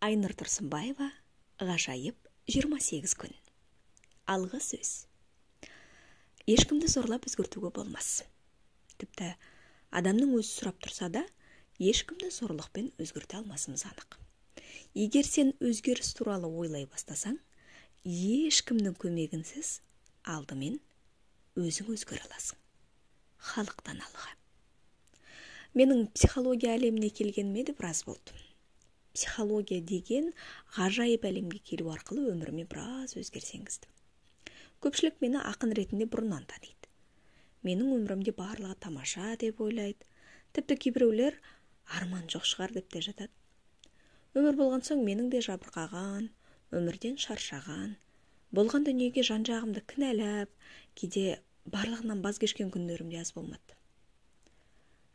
Айнұр Тұрсынбаева, «Ғажайып 28 күн». Алғы сөз. Ешкімді зорлап өзгертуге болмас. Тіпті адамның өзі сұрап тұрса да, ешкімді зорлықпен өзгерте алмасымыз анық. Егер сен өзгеріс туралы ойлай бастасаң, ешкімнің көмегінсіз алдымен өзің өзгере аласың. Халық даналығы. Менің психология әлеміне келгеніме де біраз болды. Психология деген ғажайып әлемге келу арқылы өміріме біраз өзгеріс енгіздім. Көпшілік мені ақын ретінде бұрыннан таниды. Менің өмірімде барлығы тамаша деп ойлайды. Тіпті кейбіреулер арман жоқ шығар деп те жатады. Өмір болған соң менің де жабырқаған, өмірден шаршаған, болған дүниеге жан-жағымды кінәлап, кейде барлығынан баз кешкен күндерім де аз болмады.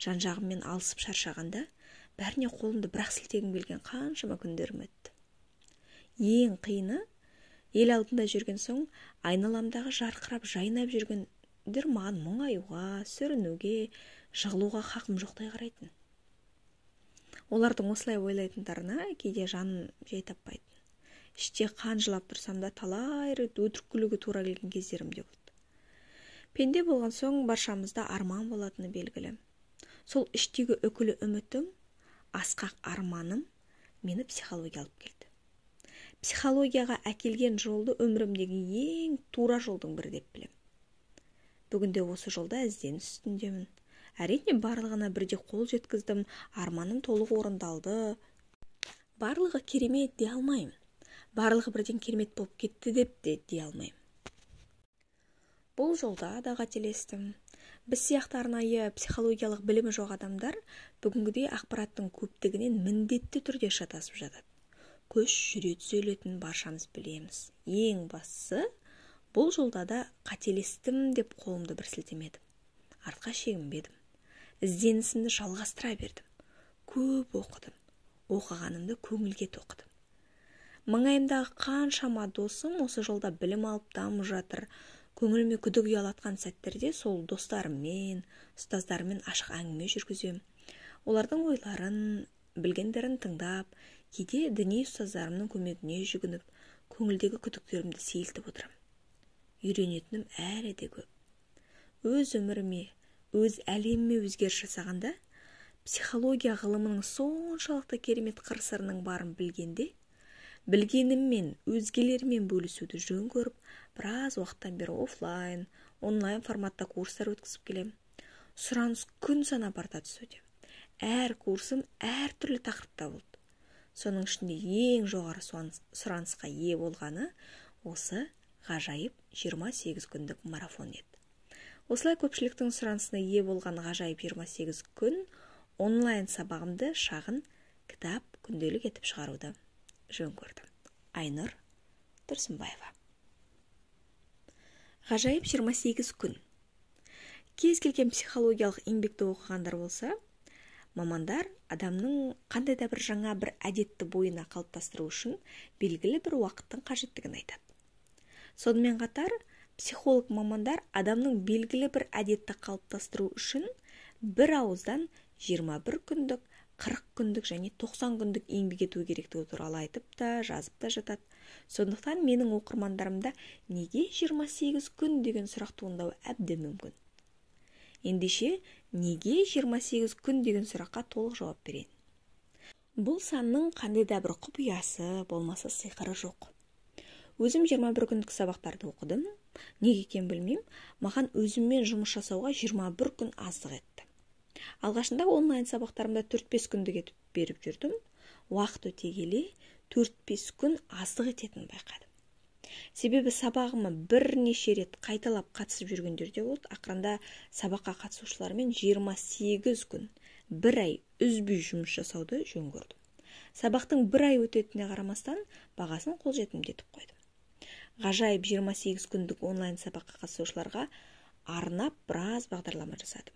Жан-жағыммен алысып шаршағанда, бәріне қолымды бірақ сілтегім келген қаншама күндерім өтті. Ең қиыны, ел алдында жүрген соң айналамдағы жарқырап жайнап жүргендер маған мұңаюға, сүрінуге, жығылуға хақым жоқтай қарайтын. Олардың осылай ойлайтындарына кейде жаным жай таппайтын. Іште қан жылап тұрсам да талай рет өтірік күлуге тура келген кездерім де болды. Пенде болған соң баршамызда арман болатыны белгілі. Сол іштегі үкілі үмітім, асқақ арманым мені психология алып келді. Психологияға әкелген жолды өмірімдегі ең тура жолдың бірі деп білем. Бүгінде осы жолда ізденіс үстіндемін. Әрине, барлығына бірде қол жеткіздім, арманым толық орындалды. Барлығы керемет дей алмаймын. Барлығы бірден керемет болып кетті деп те дей алмаймын. Бұл жолда да қателестім. Біз сияқты арнайы психологиялық білімі жоқ адамдар бүгінгідей ақпараттың көптігінен міндетті түрде шатасып жатады. Көш жүре түзелетінін баршамыз білеміз. Ең бастысы, бұл жолда да қателестім деп қолымды бір сілтемедім. Артқа шегінбедім. Ізденісімді жалғастыра бердім. Көп оқыдым. Оқығанымды көңілге тоқыдым. Маңайымдағы қаншама досым осы жолда білім алып дамып жатыр. Көңіліме күдік ұялатқан сәттерде сол достарыммен, ұстаздарыммен ашық әңгіме жүргіземін. Олардың ойларын, білгендерін тыңдап, кейде діни ұстаздарымның көмегіне жүгініп, көңілдегі күдіктерімді сейілтіп отырамын. Үйренетінім әлі де көп. Өз өміріме, өз әлеміме өзгеріс жасағанда, психология ғылымының соншалықты керемет қыр-сырының барын білгенде, білгеніммен өзгелермен бөлісуді жөн көріп, біраз уақыттан бері офлайн, онлайн форматта курстар өткізіп келем. Сұраныс күн санап арта түсуде. Әр курсым әр түрлі тақырыпта болды. Соның ішінде ең жоғары сұранысқа ие болғаны осы ғажайып 28 күндік марафон еді. Осылай көпшіліктің сұранысына ие болған ғажайып 28 күн онлайн сабағымды шағын кітап күнделік етіп шығаруды жөн көрдім. Айнұр Тұрсынбаева. Ғажайып 28 күн. Кез келген психологиялық еңбекті оқығандар болса, мамандар адамның қандай да бір жаңа бір әдетті бойына қалыптастыру үшін белгілі бір уақыттың қажеттігін айтады. Сонымен қатар, психолог мамандар адамның белгілі бір әдетті қалыптастыру үшін бір ауыздан 21 күндік, 40 күндік және 90 күндік еңбек ету керектігі туралы айтып та, жазып та жатады. Сондықтан менің оқырмандарымда неге 28 күн деген сұрақ туындауы әбден мүмкін. Ендеше, неге 28 күн деген сұраққа толық жауап берейін. Бұл санның қандай да бір құпиясы, болмаса сиқыры жоқ. Өзім 21 күндік сабақтарды оқыдым. Неге екенін білмеймін, маған өзіммен жұмыс жасауға 21 күн аздық етті. Алғашында онлайн сабақтарымда 4-5 күндік етіп беріп жүрдім. Уақыт өте келе 4-5 күн аздық ететінін байқадым. Себебі сабағыма бірнеше рет қайталап қатысып жүргендер де болды. Ақырында сабаққа қатысушылармен 28 күн, бір ай үзбей жұмыс жасауды жөн көрдім. Сабақтың бір ай өтетініне қарамастан бағасын қолжетімді етіп қойдым. Ғажайып 28 күндік онлайн сабаққа қатысушыларға арнап біраз бағдарлама жасадым.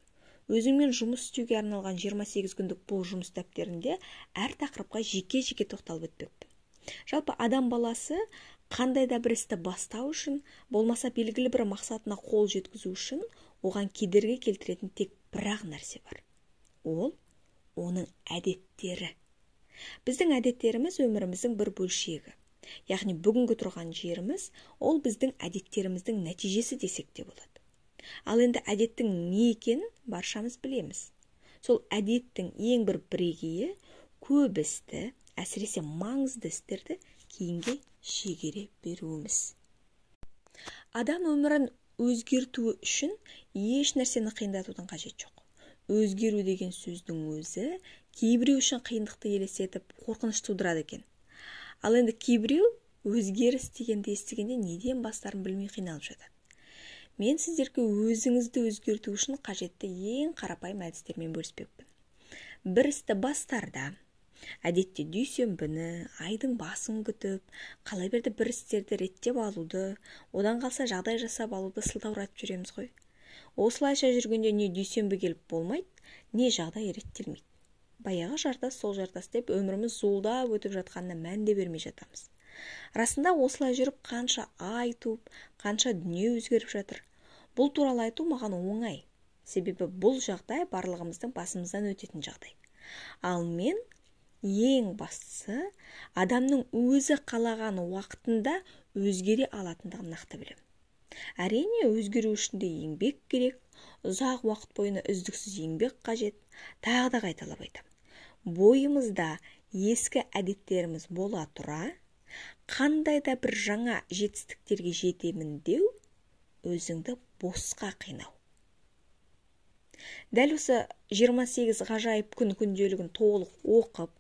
Өзіңмен жұмыс істеуге арналған 28 күндік бұл жұмыс дәптерінде әр тақырыпқа жеке-жеке тоқталып өтпекпін. Жалпы адам баласы қандай да бір істі бастау үшін, болмаса белгілі бір мақсатына қол жеткізу үшін оған кедергі келтіретін тек бір-ақ нәрсе бар. Ол оның әдеттері. Біздің әдеттеріміз өміріміздің бір бөлшегі. Яғни бүгінгі тұрған жеріміз ол біздің әдеттеріміздің нәтижесі десек те болады. Ал енді әдеттің не екенін баршамыз білеміз. Сол әдеттің ең бір бірегейі көп істі, әсіресе маңызды істерді кейінге шегере беруіміз. Адам өмірін өзгертуі үшін еш нәрсені қиындатудың қажеті жоқ. Өзгеру деген сөздің өзі кейбіреу үшін қиындықты елестетіп, қорқыныш тудырады екен. Ал енді кейбіреу өзгеріс дегенді естігенде неден бастарын білмей қиналып жатады. Мен сіздерге өзіңізді өзгерту үшін қажетті ең қарапайым әдістермен бөліспекпін. Бір істі бастарда, әдетте дүйсенбіні, айдың басын күтіп, қалай берді бір істерді реттеп алуды, одан қалса жағдай жасап алуды сылтауратып жүреміз ғой. Осылайша жүргенде не дүйсенбі келіп болмайды, не жағдай реттелмейді. Баяғы жартас сол жартас деп өміріміз зуылдап өтіп жатқанына мән де бермей жатамыз. Расында осылай жүріп қанша ай туып, қанша дүние өзгеріп жатыр. Бұл туралы айту маған оңай. Себебі бұл жағдай барлығымыздың басымыздан өтетін жағдай. Ал мен ең бастысы адамның өзі қалаған уақытында өзгере алатындығын нақты білемін. Әрине, өзгеру үшін де еңбек керек, ұзақ уақыт бойына үздіксіз еңбек қажет. Тағы да қайталап айтамын. Бойымызда ескі әдеттеріміз бола тұра, қандай да бір жаңа жетістіктерге жетемін деу, өзіңді босқа қинау. Дәл осы 28 ғажайып күн күнделігін толық оқып,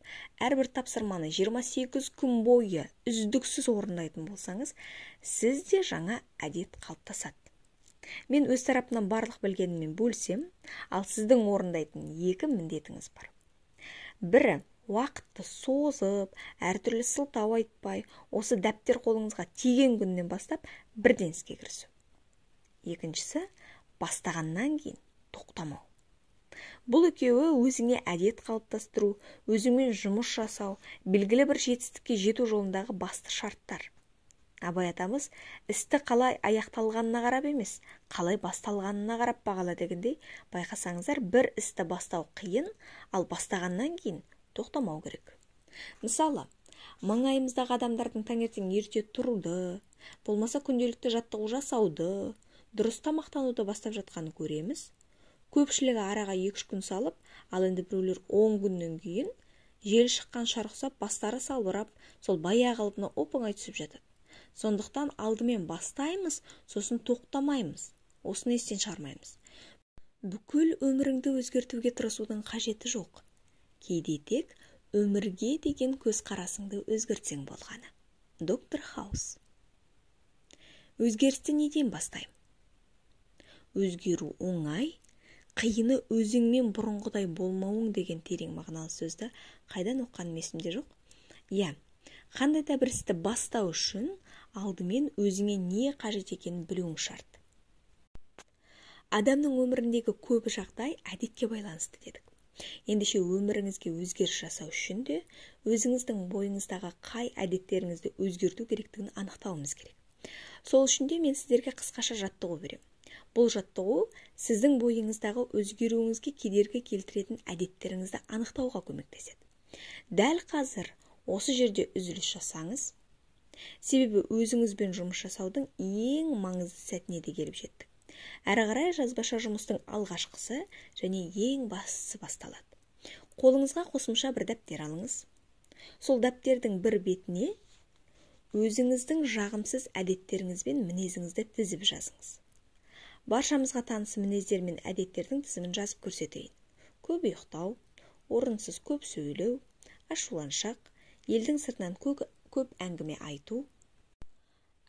әрбір тапсырманы 28 күн бойы үздіксіз орындайтын болсаңыз, сізде жаңа әдет қалыптасады. Мен өз тарапымнан барлық білгеніммен бөлсем, ал сіздің орындайтын екі міндетіңіз бар. Бірі, уақытты созып, әртүрлі сылтау айтпай, осы дәптер қолыңызға тиген күннен бастап бірден іске кірісу. Екіншісі, бастағаннан кейін тоқтамау. Бұл екеуі өзіңе әдет қалыптастыру, өзіңмен жұмыс жасау, белгілі бір жетістікке жету жолындағы басты шарттар. Абай атамыз істі қалай аяқталғанына қарап емес, қалай басталғанына қарап бағала дегендей, байқасаңыздар, бір істі бастау қиын, ал бастағаннан кейін тоқтамау керек. Мысалы, маңайымыздағы адамдардың таңертең ерте тұруды, болмаса күнделікті жаттығу жасауды, дұрыс тамақтануды бастап жатқанын көреміз. Көпшілігі араға 2-3 күн салып, ал енді біреулер 10 күннен кейін жел шыққан шар ұқсап, бастары салбырап, сол баяғы қалпына оп-оңай түсіп жатады. Сондықтан алдымен бастаймыз, сосын тоқтамаймыз. Осыны естен шығармаймыз. Бүкіл өміріңді өзгертуге тырысудың қажеті жоқ. Кейде тек өмірге деген көзқарасыңды өзгертсең болғаны. Доктор Хаус. Өзгерісті неден бастаймын? Өзгеру оңай, қиыны өзіңмен бұрынғыдай болмауың деген терең мағыналы сөзді қайдан оқығаным есімде жоқ. Иә, қандай да бір істі бастау үшін алдымен өзіңе не қажет екенін білуің шарт. Адамның өміріндегі көп жағдай әдетке байланысты дедік. Ендеше өміріңізге өзгеріс жасау үшін де өзіңіздің бойыңыздағы қай әдеттеріңізді өзгерту керектігін анықтауымыз керек. Сол үшін де мен сіздерге қысқаша жаттығу беремін. Бұл жаттығу сіздің бойыңыздағы өзгеруіңізге кедергі келтіретін әдеттеріңізді анықтауға көмектеседі. Дәл қазір осы жерде үзіліс жасаңыз, себебі өзіңізбен жұмыс жасаудың ең маңызды сәтіне де келіп жеттік. Әрі қарай жазбаша жұмыстың алғашқысы және ең бастысы басталады. Қолыңызға қосымша бір дәптер алыңыз. Сол дәптердің бір бетіне өзіңіздің жағымсыз әдеттеріңіз бен мінезіңізді тізіп жазыңыз. Баршамызға таныс мінездер мен әдеттердің тізімін жазып көрсетейін. Көп ұйықтау, орынсыз көп сөйлеу, ашуланшақ, елдің сыртынан көп әңгіме айту,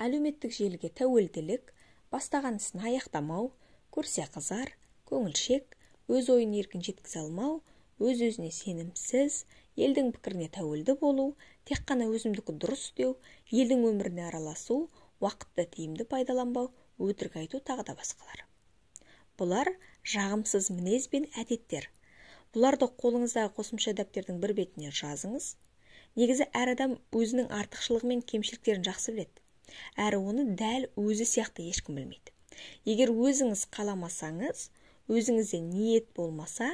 әлеуметтік желіге тәуелділік, бастаған ісін аяқтамау, көрсе қызар, көңілшек, өз ойын еркін жеткізе алмау, өз-өзіне сенімсіз, елдің пікіріне тәуелді болу, тек қана өзімдікі дұрыс деу, елдің өміріне араласу, уақытты тиімді пайдаланбау, өтірік айту тағы да басқалар. Бұлар жағымсыз мінез бен әдеттер. Бұларды қолыңыздағы қосымша дәптердің бір бетіне жазыңыз. Негізі әр адам өзінің артықшылығы мен кемшіліктерін жақсы біледі. Әрі оны дәл өзі сияқты ешкім білмейді. Егер өзіңіз қаламасаңыз, өзіңізде ниет болмаса,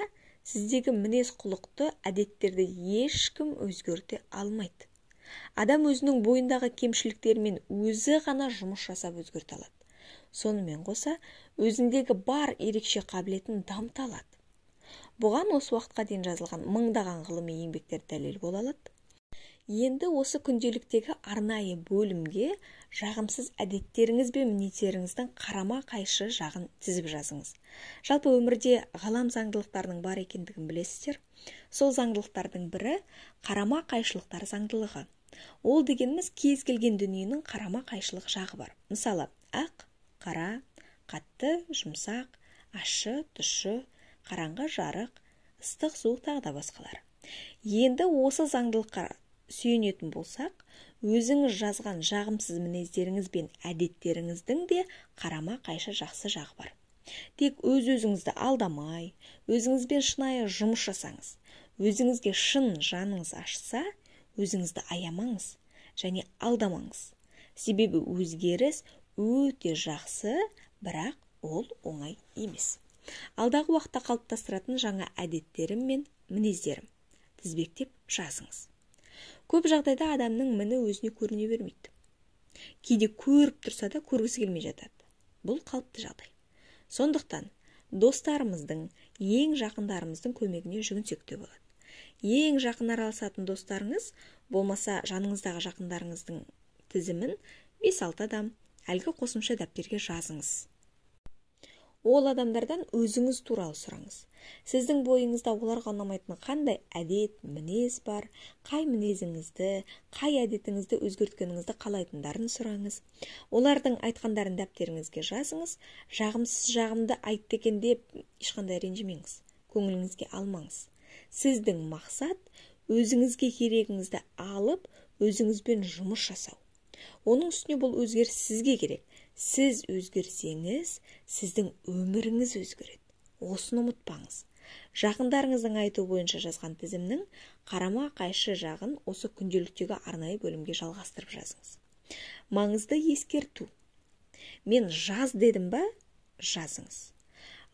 Сіздегі мінез-құлықты, әдеттерді ешкім өзгерте алмайды. Адам өзінің бойындағы кемшіліктермен өзі ғана жұмыс жасап өзгерте алады. Сонымен қоса, өзіндегі бар ерекше қабілетін дамыта алады. Бұған осы уақытқа дейін жазылған мыңдаған ғылыми еңбектер дәлел бола алады. Енді осы күнделіктегі арнайы бөлімге жағымсыз әдеттеріңіз бен мінездеріңіздің қарама-қайшы жағын тізіп жазыңыз. Жалпы өмірде ғалам заңдылықтарының бар екендігін білесіздер. Сол заңдылықтардың бірі қарама-қайшылықтар заңдылығы. Ол дегеніміз кез келген дүниенің қарама-қайшылық жағы бар. Мысалы, ақ, қара, қатты, жұмсақ, ащы, тұщы, қараңғы, жарық, ыстық, суық тағы да басқалары. Енді осы заңдылыққа сүйенетін болсақ, өзіңіз жазған жағымсыз мінездеріңіз бен әдеттеріңіздің де қарама-қайшы жақсы жағы бар. Тек өз-өзіңізді алдамай, өзіңізбен шынайы жұмыс жасаңыз, өзіңізге шын жаныңыз ашса, өзіңізді аямаңыз және алдамаңыз. Себебі өзгеріс өте жақсы, бірақ ол оңай емес. Алдағы уақытта қалыптастыратын жаңа әдеттерім мен мінездерім тізбектеп жазыңыз. Көп жағдайда адамның міні өзіне көріне бермейді. Кейде көріп тұрса да көргісі келмей жатады. Бұл қалыпты жағдай. Сондықтан достарымыздың, ең жақындарымыздың көмегіне жүгінсек те болады. Ең жақын араласатын достарыңыз, болмаса жаныңыздағы жақындарыңыздың тізімін 5-6 адам әлгі қосымша дәптерге жазыңыз. Ол адамдардан өзіңіз туралы сұраңыз. Сіздің бойыңызда оларға ұнамайтын қандай әдет, мінез бар, қай мінезіңізді, қай әдетіңізді өзгерткеніңізді қалайтындарын сұраңыз. Олардың айтқандарын дәптеріңізге жазыңыз. Жағымсыз жағымды айтты екен деп ешқандай ренжімеңіз, көңіліңізге алмаңыз. Сіздің мақсат өзіңізге керегіңізді алып, өзіңізбен жұмыс жасау. Оның үстіне бұл өзгеріс сізге керек. Сіз өзгерсеңіз, сіздің өміріңіз өзгереді. Осыны ұмытпаңыз. Жақындарыңыздың айтуы бойынша жазған тізімнің қарама-қайшы жағын осы күнделіктегі арнайы бөлімге жалғастырып жазыңыз. Маңызды ескерту. Мен жаз дедім ба? Жазыңыз.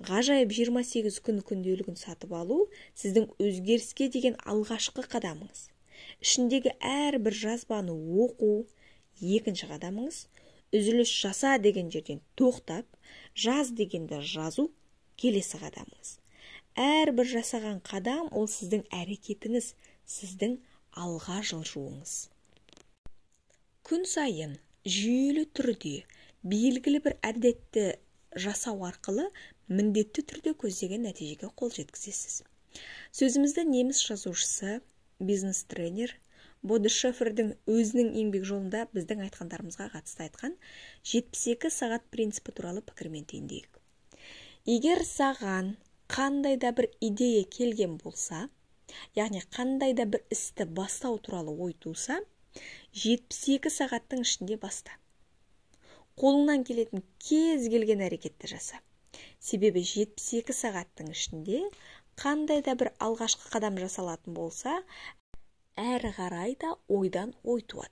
Ғажайып 28 күн күнделігін сатып алу сіздің өзгеріске деген алғашқы қадамыңыз. Ішіндегі әрбір жазбаны оқу екінші қадамыңыз. Үзіліс жаса деген жерден тоқтап, жаз дегенді жазу келесі қадамыңыз. Әрбір жасаған қадам ол сіздің әрекетіңіз, сіздің алға жылжуыңыз. Күн сайын жүйелі түрде белгілі бір әдетті жасау арқылы міндетті түрде көздеген нәтижеге қол жеткізесіз. Сөзімізді неміс жазушысы, бизнес-тренер Бодо Шефердің өзінің еңбек жолында біздің айтқандарымызға қатысты айтқан 72 сағат принципі туралы пікірмен түйіндейік. Егер саған қандай да бір идея келген болса, яғни қандай да бір істі бастау туралы ой туса, 72 сағаттың ішінде баста. Қолыңнан келетін кез келген әрекетті жаса. Себебі 72 сағаттың ішінде қандай да бір алғашқы қадам жасалатын болса, әрі қарай да ойдан ой туады.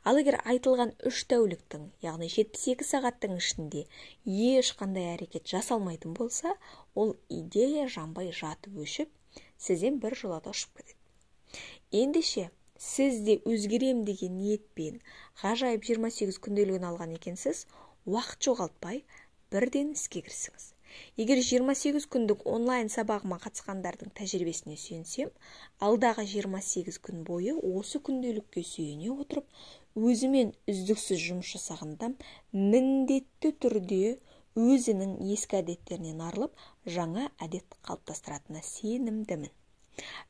Ал егер айтылған 3 тәуліктің, яғни 72 сағаттың ішінде ешқандай әрекет жасалмайтын болса, ол идея жанбай жатып өшіп, сізден бір жолата ұшып кетеді. Ендеше, сіз де өзгерем деген ниетпен ғажайып 28 күнделігін алған екенсіз, уақыт жоғалтпай бірден іске кірісіңіз. Егер 28 күндік онлайн сабағыма қатысқандардың тәжірибесіне сүйенсем, алдағы 28 күн бойы осы күнделікке сүйене отырып, өзімен үздіксіз жұмыс жасаған адам міндетті түрде өзінің ескі әдеттерінен арылып, жаңа әдет қалыптастыратынына сенімдімін.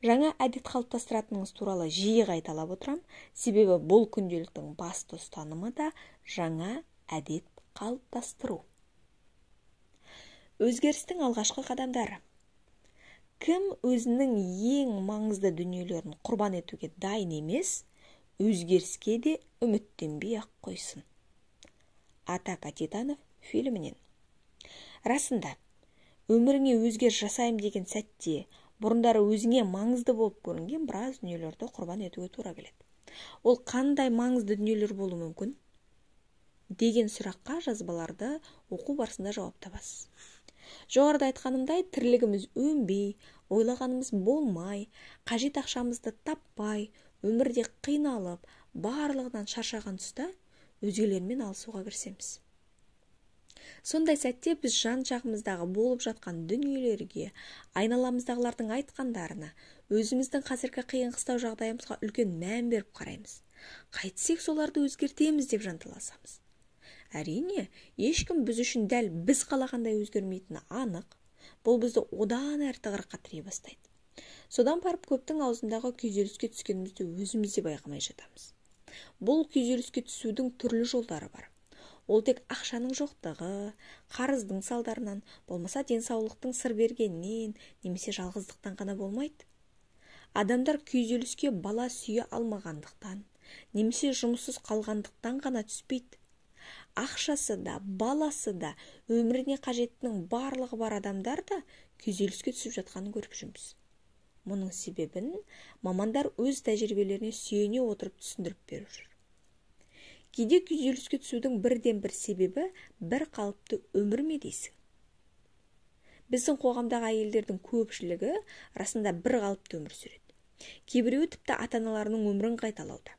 Жаңа әдет қалыптастыратыныңыз туралы жиі қайталап отырам, себебі бұл күнделіктің басты ұстанымы да жаңа әдет қалыптастыру. Өзгерістің алғашқы қадамдары. Кім өзінің ең маңызды дүниелерін құрбан етуге дайын емес, өзгеріске де үміттенбей-ақ қойсын. Атака титанов фильмінен. Расында, өміріңе өзгеріс жасайым деген сәтте бұрындары өзіңе маңызды болып көрінген біраз дүниелерді құрбан етуге тура келеді. Ол қандай маңызды дүниелер болуы мүмкін деген сұраққа жазбаларды оқу барысында жауап табасыз. Жоғарыда айтқанымдай, тірлігіміз өнбей, Ойлағанымыз болмай, қажет ақшамызды таппай, өмірде қиналып, барлығынан шаршаған тұста өзгелермен алысуға кірісеміз. Сондай сәтте біз жан жағымыздағы болып жатқан дүниелерге, айналамыздағылардың айтқандарына, өзіміздің қазіргі қиын-қыстау жағдайымызға үлкен мән беріп қараймыз. Қайтсек соларды өзгертеміз деп жанталасамыз. Әрине, ешкім біз үшін дәл біз қалағандай өзгермейтіні анық. Бұл бізді одан әрі тығырыққа тірей бастайды. Содан барып көптің аузындағы күйзеліске түскенімізді өзіміз де байқамай жатамыз. Бұл күйзеліске түсудің түрлі жолдары бар. Ол тек ақшаның жоқтығы, қарыздың салдарынан, болмаса денсаулықтың сыр бергенінен, немесе жалғыздықтан ғана болмайды. Адамдар күйзеліске бала сүйе алмағандықтан, немесе жұмыссыз қалғандықтан ғана түспейді. Ақшасы да, баласы да, өміріне қажеттінің барлығы бар адамдар да күйзеліске түсіп жатқанын көріп жүрміз. Мұның себебін мамандар өз тәжірибелеріне сүйене отырып түсіндіріп беріп жүр. Кейде күйзеліске түсудің бірден-бір себебі бір қалыпты өмір ме дейсің. Біздің қоғамдағы әйелдердің көпшілігі расында бір қалыпты өмір сүреді. Кейбіреуі тіпті ата-аналарының өмірін қайталауда.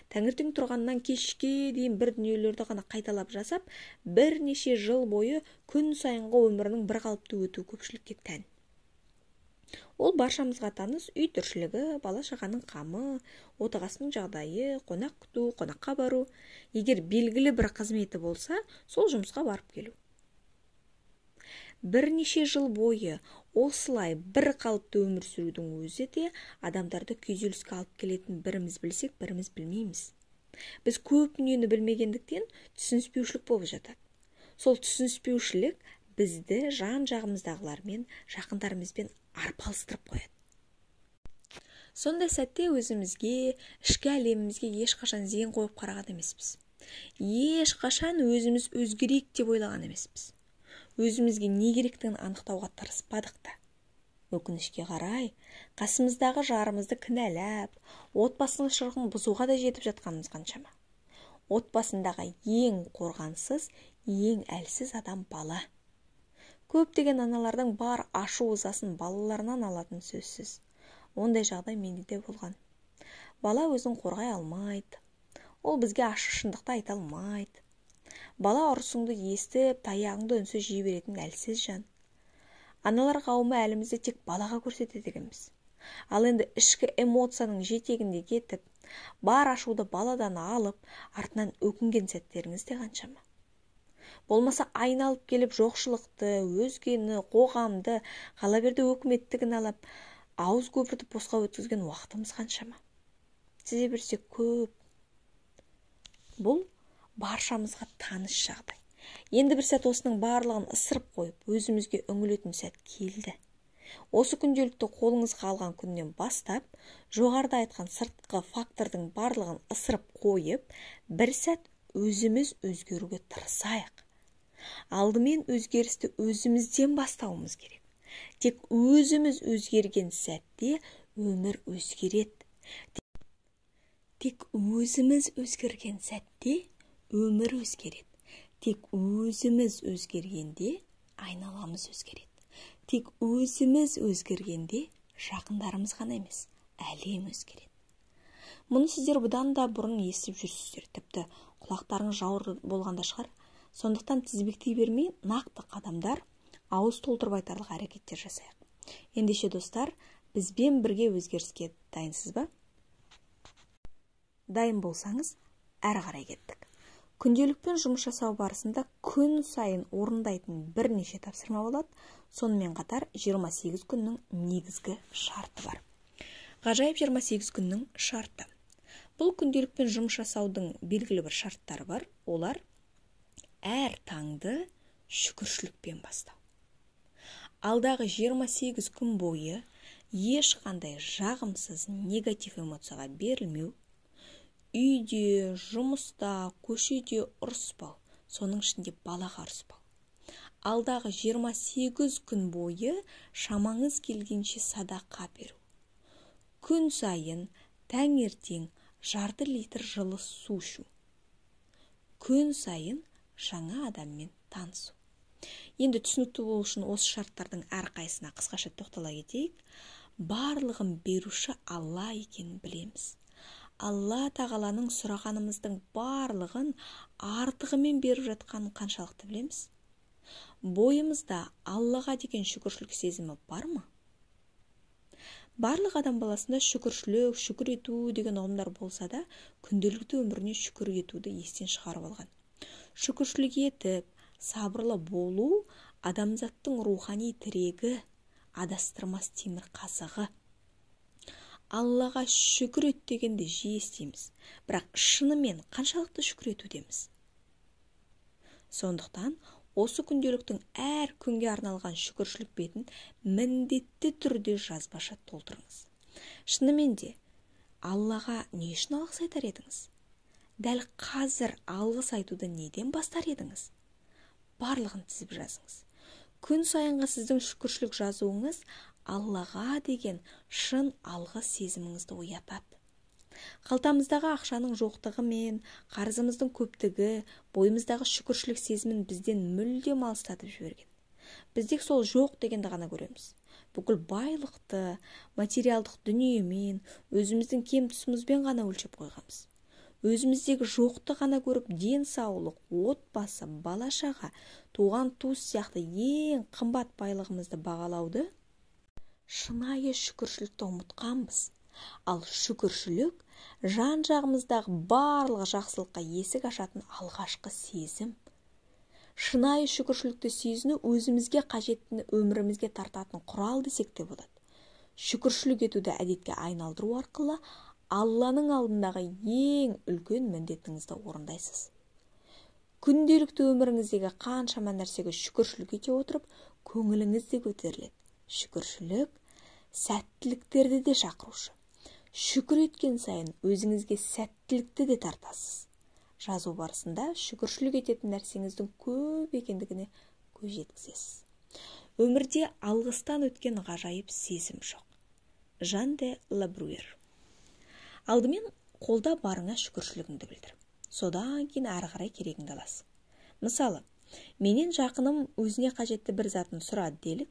Таңертең тұрғаннан кешке дейін бір дүниелерді ғана қайталап жасап, бірнеше жыл бойы күн сайынғы өмірінің бір қалыпты өтуі көпшілікке тән. Ол баршамызға таныс үй тіршілігі, бала-шағаның қамы, отағасының жағдайы, қонақ күту, қонаққа бару, егер белгілі бір қызметі болса, сол жұмысқа барып келу. Бірнеше жыл бойы осылай бір қалыпты өмір сүрудің өзі де адамдарды күйзеліске алып келетін біріміз білсек, біріміз білмейміз. Біз көп дүниені білмегендіктен түсініспеушілік болып жатады. Сол түсініспеушілік бізді жан-жағымыздағылармен, жақындарымызбен арпалыстырып қояды. Сондай сәтте өзімізге, ішкі әлемімізге ешқашан зейін қойып қараған емеспіз. Ешқашан өзіміз өзгерейік деп ойлаған емеспіз. Өзімізге не керектігін анықтауға тырыспадық та. Өкінішке қарай, қасымыздағы жарымызды кінәлап, отбасының шырқын бұзуға да жетіп жатқанымыз қаншама. Отбасындағы ең қорғансыз, ең әлсіз адам бала. Көптеген аналардың бар ашу ызасын балаларынан алатын сөзсіз. Ондай жағдай менде де болған. Бала өзін қорғай алмайды. Ол бізге ашы шындықты айта алмайды. Бала ұрысыңды естіп, таяғыңды үнсіз жей беретін әлсіз жан. Аналар қауымы әлімізді тек балаға көрсетеді екенбіз. Ал енді ішкі эмоцияның жетегінде кетіп, бар ашуды баладан алып, артынан өкінген сәттеріңіз де қаншама. Болмаса айналып келіп жоқшылықты, өзгені, қоғамды, қала берді өкіметті кінәлап, ауыз көпіртіп босқа өткізген уақытымыз қаншама. Тізе берсек көп. Бұл баршамызға таныс жағдай. Енді бір сәт осының барлығын ысырып қойып, өзімізге үңілетін сәт келді. Осы күнделікті қолыңызға алған күннен бастап, жоғарыда айтқан сыртқы фактордың барлығын ысырып қойып, бір сәт өзіміз өзгеруге тырысайық. Алдымен өзгерісті өзімізден бастауымыз керек. Тек өзіміз өзгерген сәтте өмір өзгереді. Тек өзіміз өзгерген сәтте өмір өзгереді. Тек өзіміз өзгергенде айналамыз өзгереді. Тек өзіміз өзгергенде жақындарымыз ғана емес, әлем өзгереді. Мұны сіздер бұдан да бұрын естіп жүрсіздер, тіпті құлақтарыңыз жауыр болғанда шығар. Сондықтан тізбектей бермей, нақты қадамдар, ауыз толтырып айтарлық әрекеттер жасайық. Ендеше достар, бізбен бірге өзгеріске дайынсыз ба? Дайын болсаңыз, әрі қарай кеттік. Күнделікпен жұмыс жасау барысында күн сайын орындайтын бірнеше тапсырма болады. Сонымен қатар 28 күннің негізгі шарты бар. Ғажайып 28 күннің шарты. Бұл күнделікпен жұмыс жасаудың белгілі бір шарттары бар. Олар әр таңды шүкіршілікпен бастау. Алдағы 28 күн бойы ешқандай жағымсыз негатив эмоцияға берілмеу, үйде, жұмыста, көшеде ұрыспау, соның ішінде балаға ұрыспау. Алдағы 28 күн бойы шамаңыз келгенше садақа беру. Күн сайын таңертең жарты литр жылы су ішу. Күн сайын жаңа адаммен танысу. Енді түсінікті болу үшін осы шарттардың әрқайсысына қысқаша тоқтала кетейік. Барлығын беруші Алла екенін білеміз. Алла тағаланың сұрағанымыздың барлығын артығымен беріп жатқанын қаншалықты білеміз? Бойымызда Аллаға деген шүкіршілік сезімі бар ма? Барлық адам баласында шүкіршілік, шүкір ету деген ұғымдар болса да, күнделікті өміріне шүкір етуді естен шығарып алған. Шүкіршілік етіп, сабырлы болу адамзаттың рухани тірегі, адастырмас темір қазығы. Аллаға шүкір ет дегенді жиі естиміз, бірақ шынымен қаншалықты шүкір етудеміз? Сондықтан осы күнделіктің әр күнге арналған шүкіршілік бетін міндетті түрде жазбаша толтырыңыз. Шынымен де Аллаға не үшін алғыс айтар едіңіз? Дәл қазір алғыс айтуды неден бастар едіңіз? Барлығын тізіп жазыңыз. Күн сайынғы сіздің шүкіршілік жазуыңыз Аллаға деген шын алғыс сезіміңізді оятады. Қалтамыздағы ақшаның жоқтығы мен қарызымыздың көптігі бойымыздағы шүкіршілік сезімін бізден мүлдем алыстатып жіберген. Біз тек сол жоқ дегенді ғана көреміз. Бүкіл байлықты, материалдық дүниемен, өзіміздің кем тұсымызбен ғана өлшеп қойғанбыз. Өзіміздегі жоқты ғана көріп, денсаулық, отбасы, бала-шаға, туған туыс сияқты ең қымбат байлығымызды бағалауды, шынайы шүкіршілікті ұмытқанбыз. Ал шүкіршілік жан-жағымыздағы барлық жақсылыққа есік ашатын алғашқы сезім. Шынайы шүкіршілікті сезіну өзімізге қажеттіні өмірімізге тартатын құрал десек те болады. Шүкіршілік етуді әдетке айналдыру арқылы Алланың алдындағы ең үлкен міндетіңізді орындайсыз. Күнделікті өміріңіздегі қаншама нәрсеге шүкіршілік ете отырып, көңіліңіз де көтеріледі. Шүкіршілік сәттіліктерді де шақырушы. Шүкір еткен сайын өзіңізге сәттілікті де тартасыз. Жазу барысында шүкіршілік ететін нәрсеңіздің көп екендігіне көз жеткізесіз. Өмірде алғыстан өткен ғажайып сезім жоқ. Жан де Лабруер. Алдымен қолда барыңа шүкіршілігіңді білдір. Содан кейін әрі қарай керегіңді аласың. Мысалы, менен жақыным өзіне қажетті бір затын сұрады делік,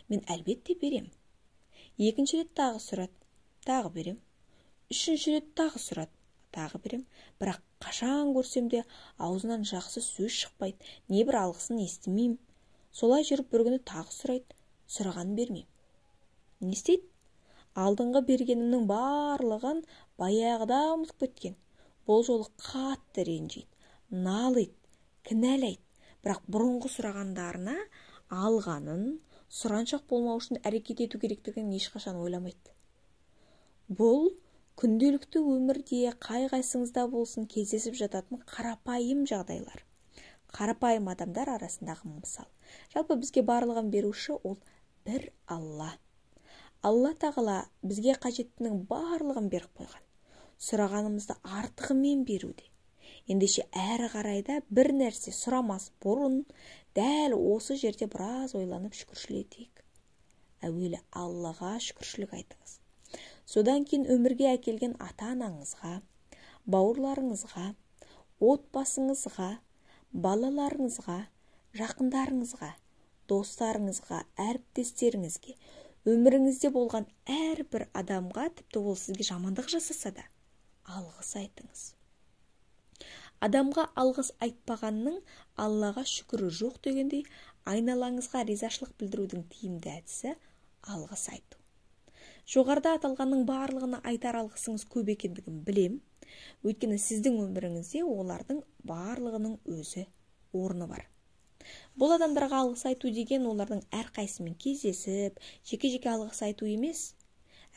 мен әлбетте берем. Екінші рет тағы сұрады, тағы берем. Үшінші рет тағы сұрады, тағы берем. Бірақ қашан көрсем де аузынан жақсы сөз шықпайды, не бір алғысын естімеймін. Солай жүріп бір күні тағы сұрайды, сұрағанын бермеймін. Не істейді? Алдыңғы бергенімнің барлығын баяғыда ұмытып кеткен. Бұл жолы қатты ренжиді, налиды, кінәлайды. Бірақ бұрынғы сұрағандарына алғанын, сұраншақ болмау үшін әрекет ету керектігін ешқашан ойламайды. Бұл күнделікті өмірде қай-қайсыңызда болсын кездесіп жататын қарапайым жағдайлар. Қарапайым адамдар арасындағы мысал. Жалпы бізге барлығын беруші ол бір Алла. Алла тағала бізге қажеттінің барлығын беріп қойған. Сұрағанымызды артығымен беруде. Ендеше әрі қарай да бір нәрсе сұрамас бұрын дәл осы жерде біраз ойланып шүкіршілік етейік. Әуелі Аллаға шүкіршілік айтыңыз. Содан кейін өмірге әкелген ата-анаңызға, бауырларыңызға, отбасыңызға, балаларыңызға, жақындарыңызға, достарыңызға, әріптестеріңізге, өміріңізде болған әрбір адамға, тіпті ол сізге жамандық жасаса да, алғыс айтыңыз. Адамға алғыс айтпағанның Аллаға шүкірі жоқ дегендей, айналаңызға ризашылық білдірудің тиімді әдісі алғыс айту. Жоғарыда аталғанның барлығына айтар алғысыңыз көп екендігін білем. Өйткені сіздің өміріңізде олардың барлығының өзі орны бар. Бұл адамдарға алғыс айту деген олардың әрқайсысымен кездесіп, жеке-жеке алғыс айту емес.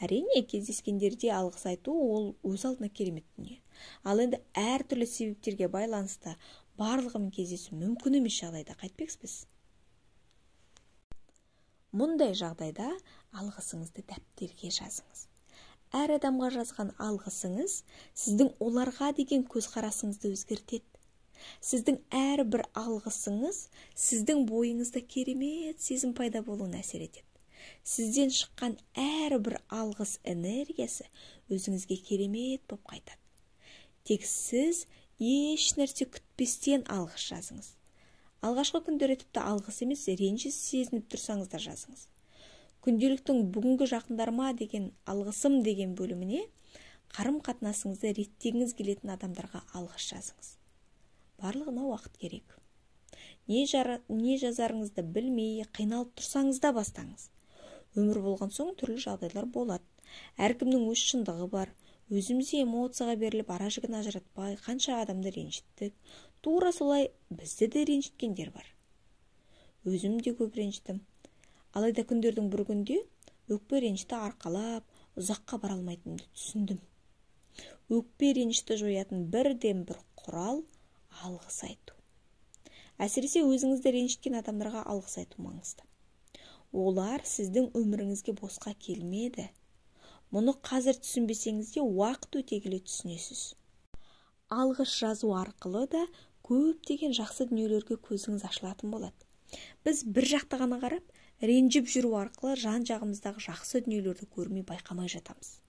Әрине, кездескендерде алғыс айту ол өз алдына керемет дүние. Ал енді әртүрлі себептерге байланысты барлығымен кездесу мүмкін емес жағдайда қайтпекпіз. Мұндай жағдайда алғысыңызды дәптерге жазыңыз. Әр адамға жазған алғысыңыз сіздің оларға деген көзқарасыңызды өзгертеді. Сіздің әрбір алғысыңыз сіздің бойыңызда керемет сезім пайда болуына әсер етеді. Сізден шыққан әрбір алғыс энергиясы өзіңізге керемет боп қайтады. Тек сіз еш нәрсе күтпестен алғыс жазыңыз. Алғашқы күндері тіпті алғыс емес, реніш сезініп тұрсаңыз да жазыңыз. Күнделіктің бүгінгі жақындарыма деген алғысым деген бөліміне қарым-қатынасыңызды реттегіңіз келетін адамдарға алғыс жазыңыз. Барлығына уақыт керек. Не жазарыңызды білмей, қиналып тұрсаңыз да бастаңыз. Өмір болған соң түрлі жағдайлар болады. Әркімнің өз шындығы бар. Өзіміз эмоцияға беріліп, ара жігін ажыратпай, қанша адамды ренжіттік. Тура солай бізді де ренжіткендер бар. Өзім де көп ренжідім. Алайда күндердің бір күнде өкпе ренішті арқалап, ұзаққа бара алмайтынымды түсіндім. Өкпе ренішті жоятын бірден бір құрал алғыс айту. Әсіресе өзіңізді ренжіткен адамдарға алғыс айту маңызды. Олар сіздің өміріңізге босқа келмеді. Мұны қазір түсінбесеңіз де уақыт өте келе түсінесіз. Алғыс жазу арқылы да көптеген жақсы дүниелерге көзіңіз ашылатын болады. Біз бір жақты ғана қарап, ренжіп жүру арқылы жан-жағымыздағы жақсы дүниелерді көрмей байқамай жатамыз.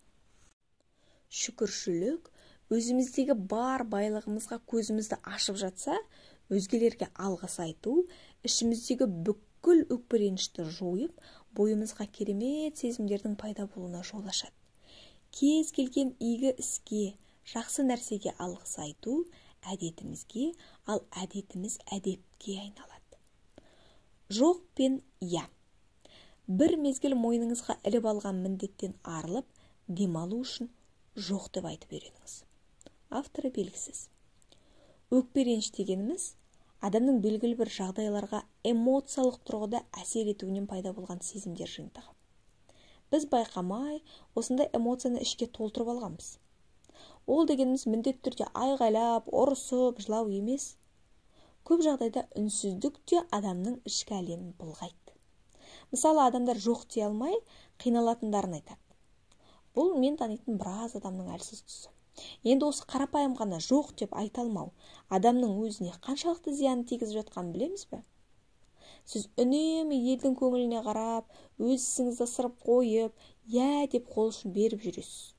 Шүкіршілік өзіміздегі бар байлығымызға көзімізді ашып жатса, өзгелерге алғыс айту ішіміздегі бүкіл өкпе ренішті жойып, бойымызға керемет сезімдердің пайда болуына жол ашады. Кез келген игі іске, жақсы нәрсеге алғыс айту әдетімізге, ал әдетіміз әдепке айналады. Жоқ пен иә. Бір мезгіл мойныңызға іліп алған міндеттен арылып, демалу үшін жоқ деп айтып үйреніңіз. Авторы белгісіз. Өкпе реніш дегеніміз адамның белгілі бір жағдайларға эмоциялық тұрғыда әсер етуінен пайда болған сезімдер жиынтығы. Біз байқамай осындай эмоцияны ішке толтырып алғанбыз. Ол дегеніміз міндетті түрде айғайлап, ұрысып, жылау емес. Көп жағдайда үнсіздік те адамның ішкі әлемін былғайды. Мысалы, адамдар жоқ дей алмай, қиналатындарын айтады. Бұл мен танитын біраз адамның әлсіз тұсы. Енді осы қарапайым ғана жоқ деп айта алмау адамның өзіне қаншалықты зиянын тигізіп жатқанын білеміз бе? Сіз үнемі елдің көңіліне қарап, өз ісіңізді ысырып қойып, иә деп қол ұшын беріп жүресіз.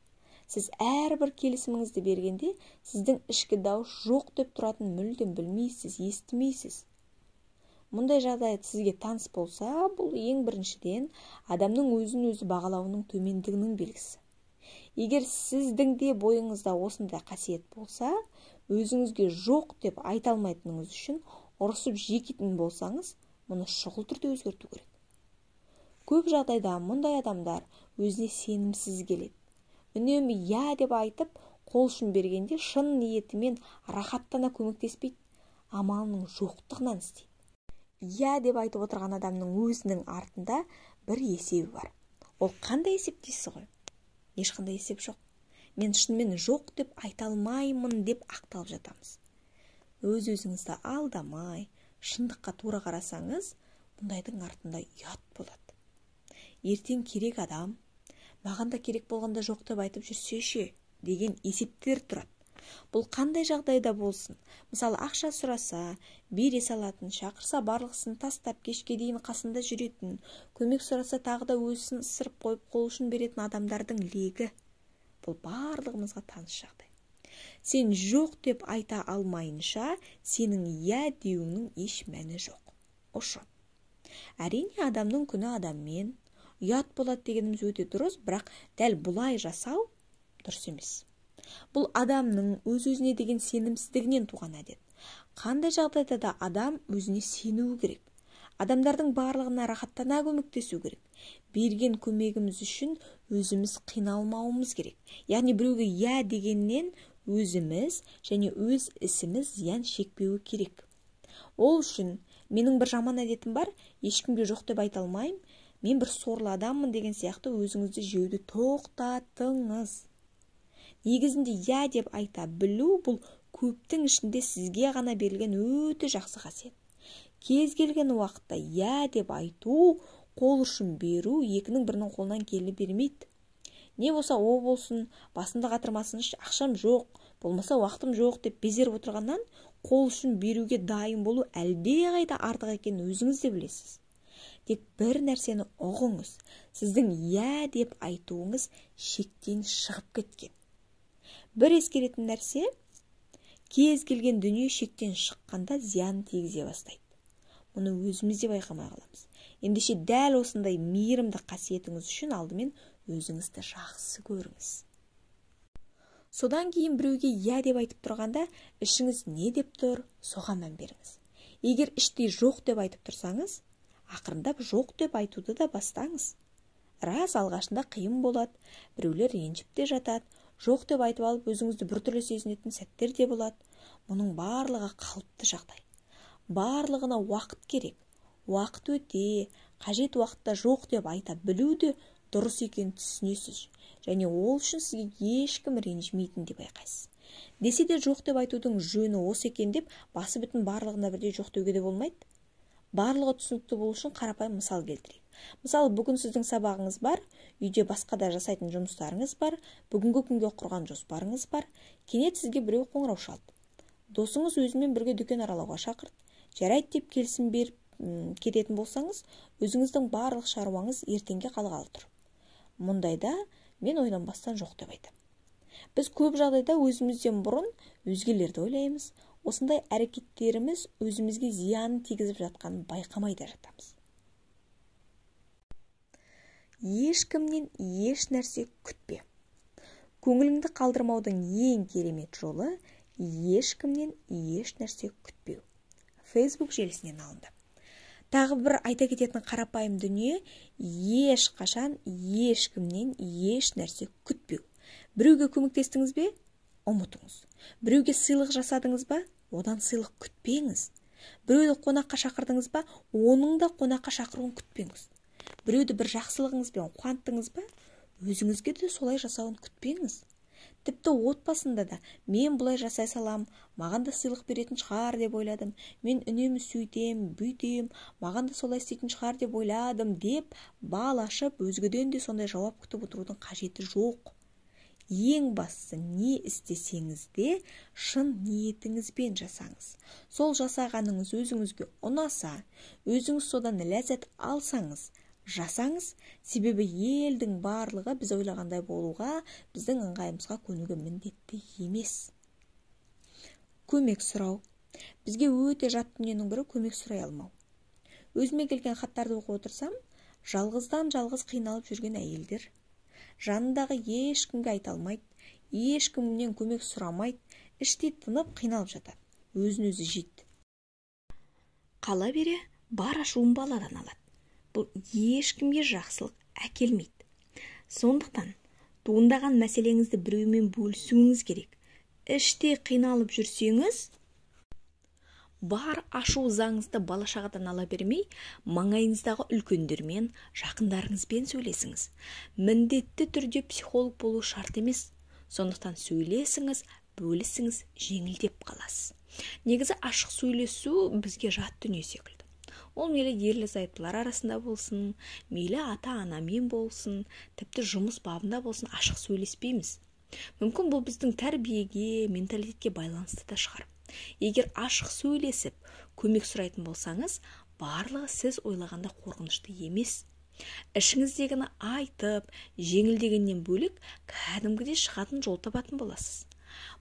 Сіз әрбір келісіміңізді бергенде сіздің ішкі дауыс жоқ деп тұратынын мүлдем білмейсіз, естімейсіз. Мұндай жағдай сізге таныс болса, бұл ең біріншіден адамның өзін өзі бағалауының төмендігінің белгісі. Егер сіздің де бойыңызда осындай қасиет болса, өзіңізге жоқ деп айта алмайтыныңыз үшін ұрысып жекитін болсаңыз, мұны шұғыл түрде өзгерту керек. Көп жағдайда мұндай адамдар өзіне сенімсіз келеді. Үнемі иә деп айтып, қол ұшын бергенде шын ниетімен рахаттана көмектеспейді, амалының жоқтығынан істейді. Иә деп айтып отырған адамның өзінің артында бір есебі бар. Ол қандай есеп дейсіз ғой? Ешқандай есеп жоқ. Мен шынымен жоқ деп айта алмаймын деп ақталып жатамыз. Өз-өзіңізді алдамай, шындыққа тура қарасаңыз, мұндайдың артында ұят болады. Ертең керек адам, маған да керек болғанда жоқ деп айтып жүрсе ше деген есептер тұрады. Бұл қандай жағдайда болсын? Мысалы, ақша сұраса, бере салатын, шақырса барлығысын тастап кешке дейін қасында жүретін, көмек сұраса тағы да өзін ысырып қойып қол ұшын беретін адамдардың легі. Бұл барлығымызға таныс жағдай. Сен жоқ деп айта алмайынша, сенің иә деуіңнің еш мәні жоқ. Ұшы. Әрине, адамның күні адаммен, ұят болады дегеніміз өте дұрыс, бірақ дәл бұлай жасау дұрыс емес. Бұл адамның өз-өзіне деген сенімсіздігінен туған әдет. Қандай жағдайда да адам өзіне сенуі керек. Адамдардың барлығына рахаттана көмектесу керек. Берген көмегіміз үшін өзіміз қиналмауымыз керек. Яғни біреуге иә дегеннен өзіміз және өз ісіміз зиян шекпеуі керек. Ол үшін менің бір жаман әдетім бар, ешкімге жоқ деп айта алмаймын, мен бір сорлы адаммын деген сияқты өзіңізді жеуді тоқтатыңыз. Негізінде иә деп айта білу бұл көптің ішінде сізге ғана берілген өте жақсы қасиет. Кез келген уақытта иә деп айту, қол ұшын беру екінің бірінің қолынан келе бермейді. Не болса о болсын, басымды қатырмасыншы, ақшам жоқ, болмаса уақытым жоқ деп безеріп отырғаннан қол ұшын беруге дайын болу әлдеқайда артық екенін өзіңіз де білесіз. Тек бір нәрсені ұғыңыз, сіздің иә деп айтуыңыз шектен шығып кеткен. Бір ескеретін нәрсе, кез келген дүние шектен шыққанда зиян тигізе бастайды. Мұны өзіміз де байқамай қаламыз. Ендеше дәл осындай мейірімді қасиетіңіз үшін алдымен өзіңізді жақсы көріңіз. Содан кейін біреуге иә деп айтып тұрғанда, ішіңіз не деп тұр, соған мән беріңіз. Егер іштей жоқ деп айтып тұрсаңыз, ақырындап жоқ деп айтуды да бастаңыз. Рас, алғашында қиын болады, біреулер ренжіп те жатады, жоқ деп айтып алып өзіңізді біртүрлі сезінетін сәттер де болады. Мұның барлығы қалыпты жағдай. Барлығына уақыт керек. Уақыт өте, қажет уақытта жоқ деп айта білу де дұрыс екенін түсінесіз. Және ол үшін сізге ешкім ренжімейтін де байқайсыз. Десе де жоқ деп айтудың жөні осы екен деп басы бүтін барлығына бірдей жоқ деуге де болмайды. Барлығы түсінікті болу үшін қарапайым мысал келтірейік. Мысалы, бүгін сіздің сабағыңыз бар, үйде басқа да жасайтын жұмыстарыңыз бар, бүгінгі күнге құрған жоспарыңыз бар. Кенет сізге біреу қоңырау шалды. Досыңыз өзімен бірге дүкен аралауға шақырды. Жарайды деп келісім беріп кететін болсаңыз, өзіңіздің барлық шаруаңыз ертеңге қалғалы тұр. Мұндайда мен ойланбастан жоқ деп айтамын. Біз көп жағдайда өзімізден бұрын өзгелерді ойлаймыз. Осындай әрекеттеріміз өзімізге зиянын тигізіп жатқанын байқамай да жатамыз. Ешкімнен еш нәрсе күтпе. Көңіліңді қалдырмаудың ең керемет жолы ешкімнен еш нәрсе күтпеу. Facebook желісінен алынды. Тағы бір айта кететін қарапайым дүние, ешқашан ешкімнен еш нәрсе күтпеу. Біреуге көмектестіңіз бе? Ұмытыңыз. Біреуге сыйлық жасадыңыз ба? Одан сыйлық күтпеңіз. Біреуді қонаққа шақырдыңыз ба? Оның да қонаққа шақыруын күтпеңіз. Біреуді бір жақсылығыңызбен қуанттыңыз ба? Өзіңізге де солай жасауын күтпеңіз. Тіпті отбасында да мен бұлай жасай салам, маған да сыйлық беретін шығар деп ойладым, мен үнемі сөйтем, бүйтем, маған да солай істейтін шығар деп ойладым деп бал ашып, өзгеден де сондай жауап күтіп отырудың қажеті жоқ. Ең бастысы, не істесеңіз де шын ниетіңізбен жасаңыз. Сол жасағаныңыз өзіңізге ұнаса, өзіңіз содан ләззат алсаңыз, жасаңыз. Себебі елдің барлығы біз ойлағандай болуға, біздің ыңғайымызға көнуге міндетті емес. Көмек сұрау. Бізге өте жат дүниенің бірі көмек сұрай алмау. Өзіме келген хаттарды оқып отырсам, жалғыздан жалғыз қиналып жүрген әйелдер, жанындағы ешкімге айта алмайды, ешкімнен көмек сұрамайды, іштей тынып қиналып жатады, өзін өзі жейді. Қала бере бар ашуын баладан алады. Бұл ешкімге жақсылық әкелмейді. Сондықтан туындаған мәселеңізді біреумен бөлісуіңіз керек. Іште қиналып жүрсеңіз, бар ашу ызаңызды бала шағадан ала бермей, маңайыңыздағы үлкендермен, жақындарыңызбен сөйлесіңіз. Міндетті түрде психолог болу шарт емес. Сондықтан сөйлесіңіз, бөлісіңіз, жеңілдеп қаласыз. Негізі ашық сөйлесу бізге жат дүние секілді. Ол мейлі ерлі-зайыптылар арасында болсын, мейлі ата-анамен болсын, тіпті жұмыс бабында болсын, ашық сөйлеспейміз. Мүмкін бұл біздің тәрбиеге, менталитетке байланысты да шығар. Егер ашық сөйлесіп, көмек сұрайтын болсаңыз, барлығы сіз ойлағанда қорқынышты емес. Ішіңіздегіні айтып, жеңілдегеннен бөлек, кәдімгідей шығатын жол табатын боласыз.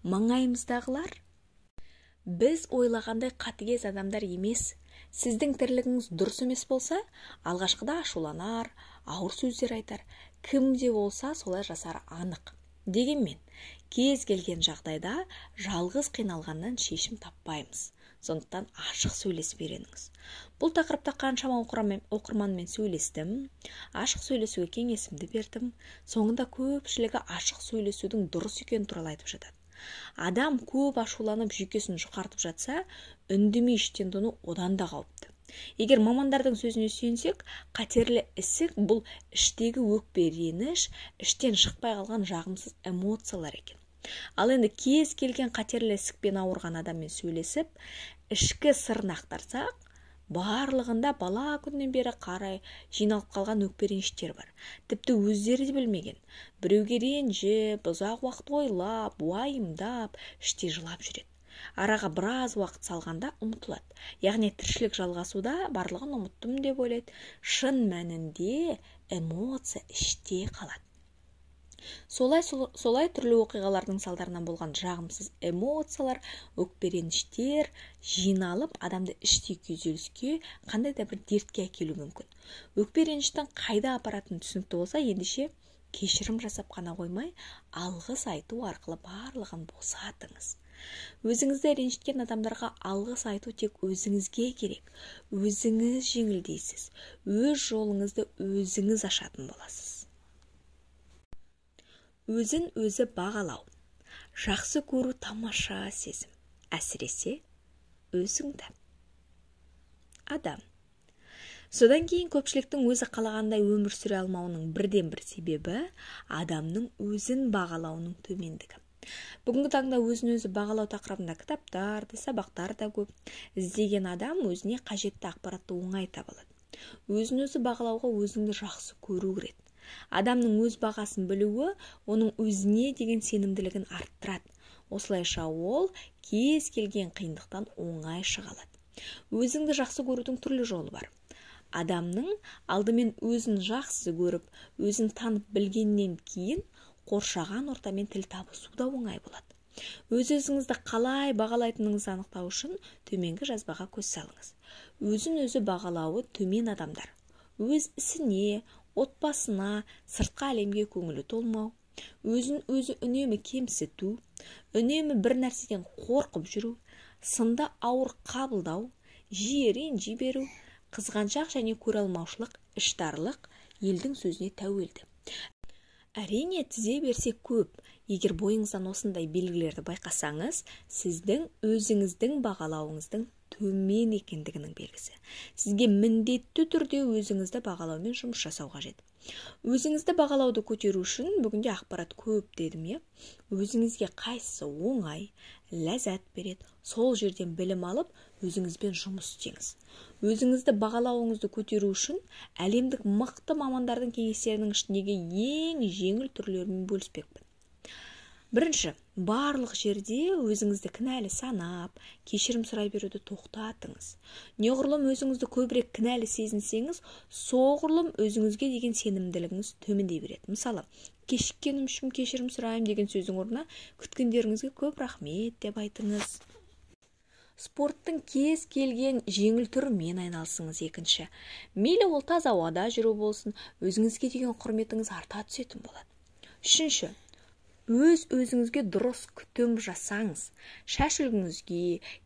Маңайымыздағылар біз ойлағандай қатыгез адамдар емес. Сіздің тірлігіңіз дұрыс емес болса, алғашқыда ашуланар, ауыр сөздер айтар, кім де болса солай жасары анық. Дегенмен, кез келген жағдайда жалғыз қиналғаннан шешім таппаймыз. Сондықтан ашық сөйлесіп үйреніңіз. Бұл тақырыпта қаншама оқырманмен сөйлестім, ашық сөйлесуге кеңесімді бердім. Соңында көпшілігі ашық сөйлесудің дұрыс екені туралы айтып жатады. Адам көп ашуланып жүйкесін жұқартып жатса, үндемей іштен тону одан да қауіпті. Егер мамандардың сөзіне сүйенсек, қатерлі ісік бұл іштегі өкпе, реніш, іштен шықпай қалған жағымсыз эмоциялар екен. Ал енді кез келген қатерлі ісікпен ауырған адаммен сөйлесіп, ішкі сырын ақтарсақ, барлығында бала күннен бері қарай жиналып қалған өкпе реніштер бар. Тіпті өздері де білмеген. Біреуге ренжіп, ұзақ уақыт ойлап, уайымдап, іштей жылап жүреді. Араға біраз уақыт салғанда ұмытылады. Яғни тіршілік жалғасуда барлығын ұмыттым деп ойлайды. Шын мәнінде эмоция іште қалады. Солай түрлі оқиғалардың салдарынан болған жағымсыз эмоциялар, өкпе-реніштер жиналып, адамды іштей күйзеліске, қандай да бір дертке әкелуі мүмкін. Өкпе-реніштің қайда апаратыны түсінікті болса, ендеше кешірім жасап қана қоймай, алғыс айту арқылы барлығын босатыңыз. Өзіңізді ренжіткен адамдарға алғыс айту тек өзіңізге керек. Өзіңіз жеңілдейсіз, өз жолыңызды өзіңіз ашатын боласыз. Өзін өзі бағалау. Жақсы көру тамаша сезім, әсіресе өзіңді. Адам. Содан кейін көпшіліктің өзі қалағандай өмір сүре алмауының бірден-бір себебі адамның өзін бағалауының төмендігі. Бүгінгі таңда өзін өзі бағалау тақырыбында кітаптар да, сабақтар да көп. Іздеген адам өзіне қажетті ақпаратты оңай таба алады. Өзін өзі бағалауға өзіңді жақсы көру кіреді. Адамның өз бағасын білуі оның өзіне деген сенімділігін арттырады. Осылайша ол кез келген қиындықтан оңай шыға алады. Өзіңді жақсы көрудің түрлі жолы бар. Адамның алдымен өзін жақсы көріп, өзін танып білгеннен кейін қоршаған ортамен тіл табысу да оңай болады. Өз-өзіңізді қалай бағалайтыныңызды анықтау үшін төменгі жазбаға көз салыңыз. Өзін өзі бағалауы төмен адамдар өз ісіне, отбасына, сыртқы әлемге көңілі толмау, өзін өзі үнемі кемсіту, үнемі бір нәрседен қорқып жүру, сынды ауыр қабылдау, жиі ренжи беру, қызғаншақ және көре алмаушылық, іштарлық, елдің сөзіне тәуелді. Әрине, тізе берсе көп. Егер бойыңыздан осындай белгілерді байқасаңыз, сіздің өзіңіздің бағалауыңыздың төмен екендігінің белгісі. Сізге міндетті түрде өзіңізді бағалаумен жұмыс жасау қажет. Өзіңізді бағалауды көтеру үшін бүгінде ақпарат көп дедім, иә? Өзіңізге қайсысы оңай, ләззат береді, сол жерден білім алып, өзіңізбен жұмыс істеңіз. Өзіңізді бағалауыңызды көтеру үшін әлемдік мықты мамандардың кеңестерінің ішіндегі ең жеңіл түрлерімен бөліспекпін. Бірінші, барлық жерде өзіңізді кінәлі санап, кешірім сұрай беруді тоқтатыңыз. Неғұрлым өзіңізді көбірек кінәлі сезінсеңіз, соғұрлым өзіңізге деген сенімділігіңіз төмендей береді. Мысалы, кешіккенім үшін кешірім сұраймын деген сөздің орнына күткендеріңізге көп рахмет деп айтыңыз. Спорттың кез келген жеңіл түрімен айналысыңыз. Екінші, мейлі ол таза ауада жүру болсын, өзіңізге деген құрметіңіз арта түсетін болады. Үшінші, өз-өзіңізге дұрыс күтім жасаңыз. Шаш үлгіңізге,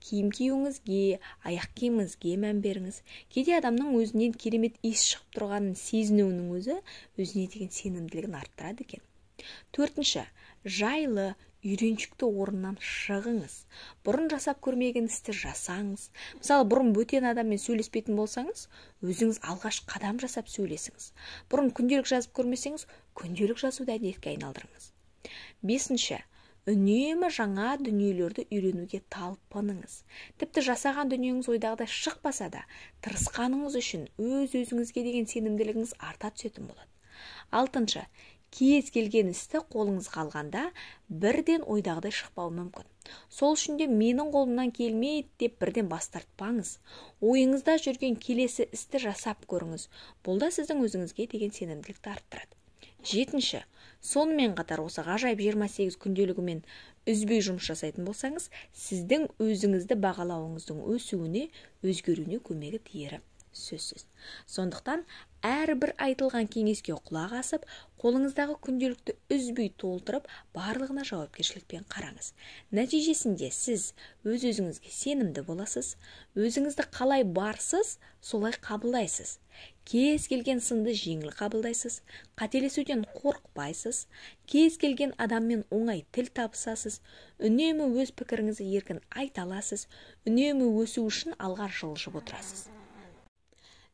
киім киюіңізге, аяқ киіміңізге мән беріңіз. Кейде адамның өзінен керемет иіс шығып тұрғанын сезінуінің өзі өзіне деген сенімділігін арттырады екен. Төртінші, жайлы, үйреншікті орыннан шығыңыз. Бұрын жасап көрмеген істі жасаңыз. Мысалы, бұрын бөтен адаммен сөйлеспейтін болсаңыз, өзіңіз алғаш қадам жасап сөйлесіңіз. Бұрын күнделік жазып көрмесеңіз, күнделік жазуды әдетке айналдырыңыз. Бесінші, үнемі жаңа дүниелерді үйренуге талпыныңыз. Тіпті жасаған дүниеңіз ойдағыдай шықпаса да, тырысқаныңыз үшін өз-өзіңізге деген сенімділігіңіз арта түсетін болады. Алтыншы, кез келген істі қолыңызға алғанда бірден ойдағыдай шықпауы мүмкін. Сол үшін де менің қолымнан келмейді деп бірден бас тартпаңыз. Ойыңызда жүрген келесі істі жасап көріңіз. Бұл да сіздің өзіңізге деген сенімділікті арттырады. Жетінші, сонымен қатар осы ғажайып 28 күнделігімен үзбей жұмыс жасайтын болсаңыз, сіздің өзіңізді бағалауыңыздың өсуіне, өзгеруіне көмегі тиері сөзсіз. Сондықтан әрбір айтылған кеңеске құлақ асып, қолыңыздағы күнделікті үзбей толтырып, барлығына жауапкершілікпен қараңыз. Нәтижесінде сіз өз-өзіңізге сенімді боласыз, өзіңізді қалай барсыз, солай қабылдайсыз. Кез келген сынды жеңіл қабылдайсыз, қателесуден қорықпайсыз, кез келген адаммен оңай тіл табысасыз, үнемі өз пікіріңізді еркін айта аласыз, үнемі өсу үшін алға жылжып отырасыз.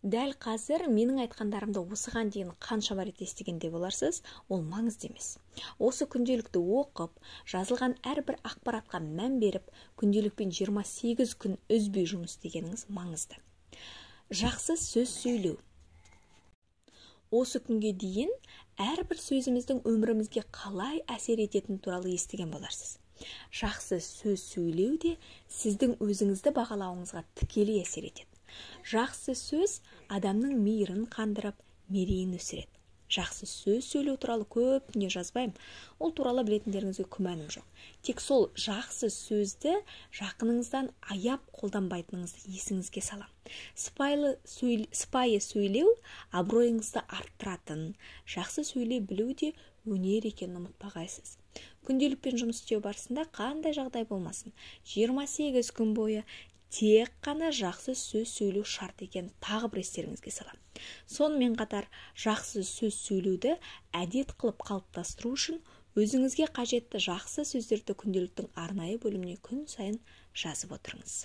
Дәл қазір менің айтқандарымды осыған дейін қаншама рет естігенде боларсыз, ол маңызды емес. Осы күнделікті оқып, жазылған әрбір ақпаратқа мән беріп, күнделікпен 28 күн үзбей жұмыс істегеніңіз маңызды. Жақсы сөз сөйлеу. Осы күнге дейін әрбір сөзіміздің өмірімізге қалай әсер ететіні туралы естіген боларсыз. Жақсы сөз сөйлеу де сіздің өзіңізді бағалауыңызға тікелей әсер етеді. Жақсы сөз адамның мейірін қандырып, мерейін өсіреді. Жақсы сөз сөйлеу туралы көп дүние жазбаймын. Ол туралы білетіндеріңізге күмәнім жоқ. Тек сол жақсы сөзді жақыныңыздан аяп қолданбайтыныңызды есіңізге салам. Сыпайы сөйлеу абыройыңызды арттыратын, жақсы сөйлей білу де өнер екенін ұмытпағайсыз. Күнделікпен жұмыс істеу барысында қандай жағдай болмасын, 28 күн бойы тек қана жақсы сөз сөйлеу шарт екенін тағы бір естеріңізге саламын. Сонымен қатар жақсы сөз сөйлеуді әдет қылып қалыптастыру үшін өзіңізге қажетті жақсы сөздерді күнделіктің арнайы бөліміне күн сайын жазып отырыңыз.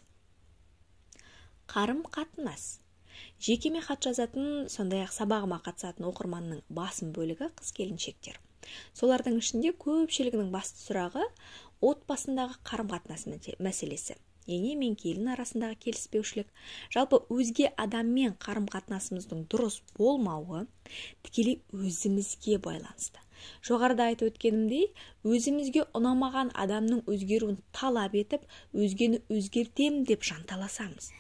Қарым-қатынас. Жекеме хат жазатын, сондай-ақ сабағыма қатысатын оқырманның басым бөлігі қыз-келіншектер. Солардың ішінде көпшілігінің басты сұрағы отбасындағы қарым-қатынас мәселесі. Ене мен келін арасындағы келіспеушілік, жалпы өзге адаммен қарым-қатынасымыздың дұрыс болмауы тікелей өзімізге байланысты. Жоғарыда айтып өткенімдей, өзімізге ұнамаған адамның өзгеруін талап етіп, өзгені өзгертем деп жанталасамыз.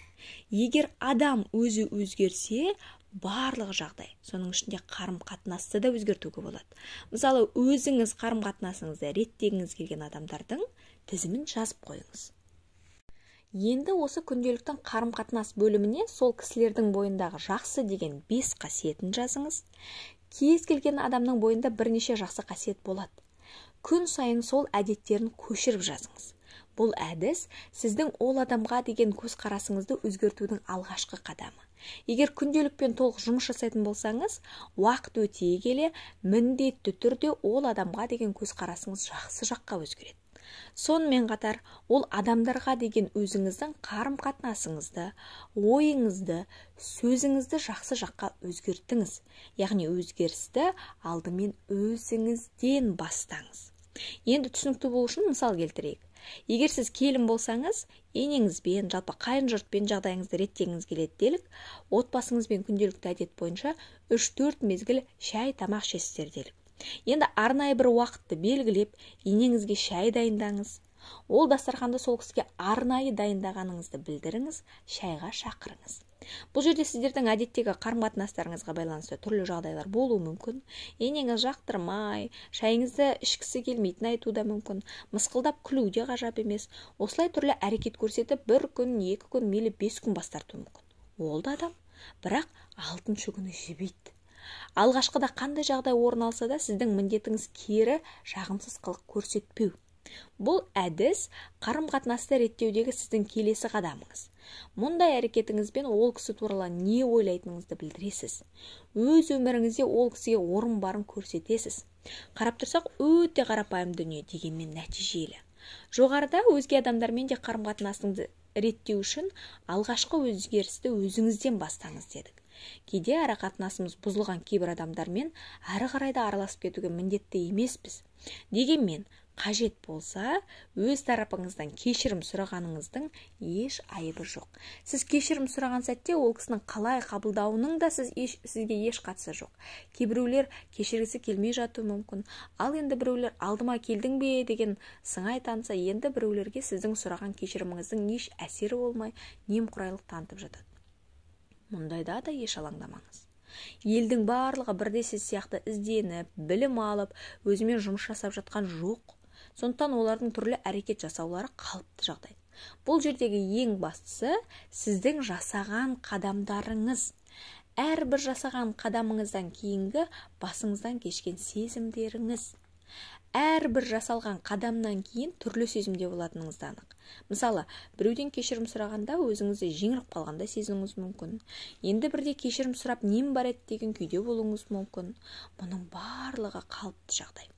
Егер адам өзі өзгерсе, барлық жағдай, соның ішінде қарым-қатынасты да өзгертуге болады. Мысалы, өзіңіз қарым-қатынасыңызды реттегіңіз келген адамдардың тізімін жазып қойыңыз. Енді осы күнделіктің қарым-қатынас бөліміне сол кісілердің бойындағы жақсы деген 5 қасиетін жазыңыз. Кез келген адамның бойында бірнеше жақсы қасиет болады. Күн сайын сол әдеттерін көшіріп жазыңыз. Бұл әдіс сіздің ол адамға деген көзқарасыңызды өзгертудің алғашқы қадамы. Егер күнделікпен толық жұмыс жасайтын болсаңыз, уақыт өте келе міндетті түрде ол адамға деген көзқарасыңыз жақсы жаққа өзгереді. Сонымен қатар, ол адамдарға деген өзіңіздің қарым-қатынасыңызды, ойыңызды, сөзіңізді жақсы жаққа өзгертіңіз. Яғни өзгерісті алдымен өзіңізден бастаңыз. Енді түсінікті болу үшін мысал келтірейік. Егер сіз келін болсаңыз, енеңізбен, жалпы қайын жұртпен жағдайыңызды реттегіңіз келеді делік, отбасыңызбен күнделікті әдет бойынша 3-4 мезгіл шай тамақ ішесіздер делік. Енді арнайы бір уақытты белгілеп, енеңізге шай дайындаңыз. Ол дастарханды сол кісіге арнайы дайындағаныңызды білдіріңіз, шайға шақырыңыз. Бұл жерде сіздердің әдеттегі қарым-қатынастарыңызға байланысты түрлі жағдайлар болуы мүмкін. Енеңіз жақтырмай, шайыңызды ішкісі келмейтін айтуы да мүмкін. Мысқылдап күлу де ғажап емес. Осылай түрлі әрекет көрсетіп, бір күн, 2 күн, мейлі 5 күн бас тартуы мүмкін. Ол да адам, бірақ 6-шы күні жібиді. Алғашқыда қандай жағдай орын алса да, сіздің міндетіңіз кері, жағымсыз қылық көрсетпеу. Бұл әдіс қарым-қатынасты реттеудегі сіздің келесі қадамыңыз. Мұндай әрекетіңізбен ол кісі туралы не ойлайтыныңызды білдіресіз. Өз өміріңізде ол кісіге орын барын көрсетесіз. Қарап тұрсақ, өте қарапайым дүние, дегенмен нәтижелі. Жоғарыда өзге адамдармен де қарым-қатынасыңызды реттеу үшін алғашқы өзгерісті өзіңізден бастаңыз дедік. Кейде ара қатынасымыз бұзылған кейбір адамдармен әрі қарай да араласып кетуге міндетті емеспіз. Дегенмен, қажет болса, өз тарапыңыздан кешірім сұрағаныңыздың еш айыбы жоқ. Сіз кешірім сұраған сәтте ол кісінің қалай қабылдауының да сізге еш қатысы жоқ. Кейбіреулер кешіргісі келмей жатуы мүмкін. Ал енді біреулер алдыма келдің бе деген сыңай танытса, енді біреулерге сіздің сұраған кешіріміңіздің еш әсері болмай, немқұрайлық танытып жатады. Мұндайда да еш алаңдамаңыз. Елдің барлығы бірдей сіз сияқты ізденіп, білім алып, өзімен жұмыс жасап жатқан жоқ. Сондықтан олардың түрлі әрекет жасаулары қалыпты жағдай. Бұл жердегі ең бастысы сіздің жасаған қадамдарыңыз. Әрбір жасаған қадамыңыздан кейінгі басыңыздан кешкен сезімдеріңіз. Әрбір жасалған қадамнан кейін түрлі сезімде болатыныңыз да анық. Мысалы, біреуден кешірім сұрағанда өзіңізді жеңіліп қалғанда сезінуіңіз мүмкін. Енді бірде кешірім сұрап нем бар еді деген күйде болуыңыз мүмкін. Бұның барлығы қалыпты жағдай.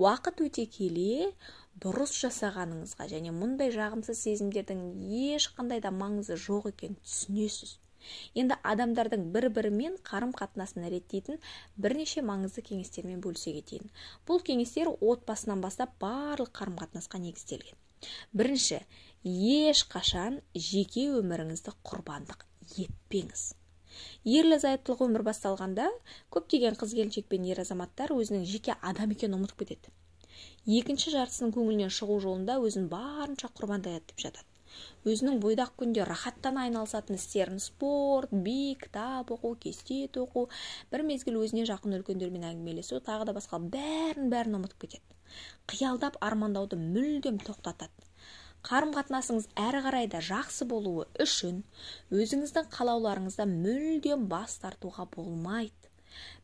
Уақыт өте келе дұрыс жасағаныңызға және мұндай жағымсыз сезімдердің ешқандай да маңызы жоқ екенін түсінесіз. Енді адамдардың бір-бірімен қарым-қатынасын реттейтін бірнеше маңызды кеңестермен бөлісе кетейін. Бұл кеңестер отбасынан бастап барлық қарым-қатынасқа негізделген. Бірінші, ешқашан жеке өміріңізді құрбандық етпеңіз. Ерлі-зайыптылық өмір басталғанда көптеген қыз-келіншек пен ер азаматтар өзінің жеке адам екенін ұмытып кетеді. Екінші жартысының көңілінен шығу жолында өзін барынша құрбандық етіп жатады. Өзінің бойдақ күнде рахаттана айналысатын істерін спорт, би, кітап оқу, кесте тоқу, бір мезгіл өзіне жақын үлкендермен әңгімелесу, тағы да басқа бәрін ұмытып кетеді. Қиялдап армандауды мүлдем тоқтатады. Қарым-қатынасыңыз әрі қарай да жақсы болуы үшін өзіңіздің қалауларыңыздан мүлдем бас тартуға болмайды.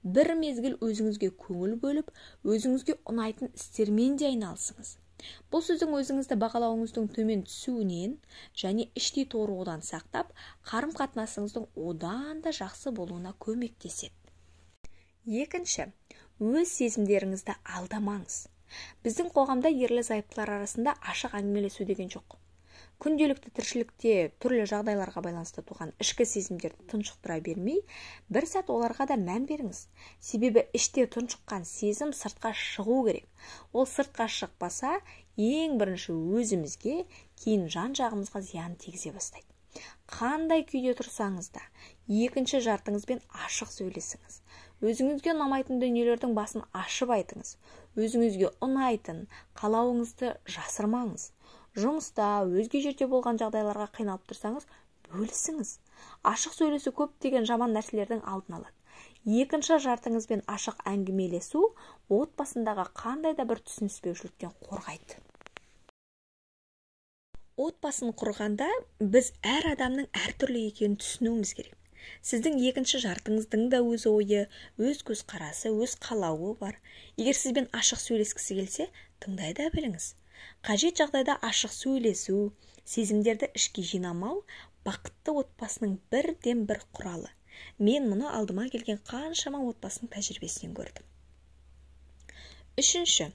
Бір мезгіл өзіңізге көңіл бөліп, өзіңізге ұнайтын істермен де айналысыңыз. Бұл сіздің өзіңізді бағалауыңыздың төмен түсуінен және іштей торығудан сақтап, қарым-қатынасыңыздың одан да жақсы болуына көмектеседі. Екінші, өз сезімдеріңізді алдамаңыз. Біздің қоғамда ерлі-зайыптылар арасында ашық әңгімелесу деген жоқ. Күнделікті тіршілікте түрлі жағдайларға байланысты туған ішкі сезімдерді тұншықтыра бермей, бір сәт оларға да мән беріңіз. Себебі іште тұншыққан сезім сыртқа шығу керек. Ол сыртқа шықпаса, ең бірінші өзімізге, кейін жан-жағымызға зиян тигізе бастайды. Қандай күйде тұрсаңыз да, екінші жартыңызбен ашық сөйлесіңіз. Өзіңізге ұнамайтын дүниелердің басын ашып айтыңыз. Өзіңізге ұнайтын қалауыңызды жасырмаңыз. Жұмыста, өзге жерде болған жағдайларға қиналып тұрсаңыз, бөлісіңіз. Ашық сөйлесу көптеген жаман нәрселердің алдын алады. Екінші жартыңызбен ашық әңгімелесу отбасындағы қандай да бір түсініспеушіліктен қорғайды. Отбасын құрғанда біз әр адамның әртүрлі екенін түсінуіміз керек. Сіздің екінші жартыңыздың да өз ойы, өз көзқарасы, өз қалауы бар. Егер сізбен ашық сөйлескісі келсе, тыңдай да біліңіз. Қажет жағдайда ашық сөйлесу, сезімдерді ішке жинамау бақытты отбасының бірден-бір құралы. Мен мұны алдыма келген қаншама отбасының тәжірибесінен көрдім. Үшінші,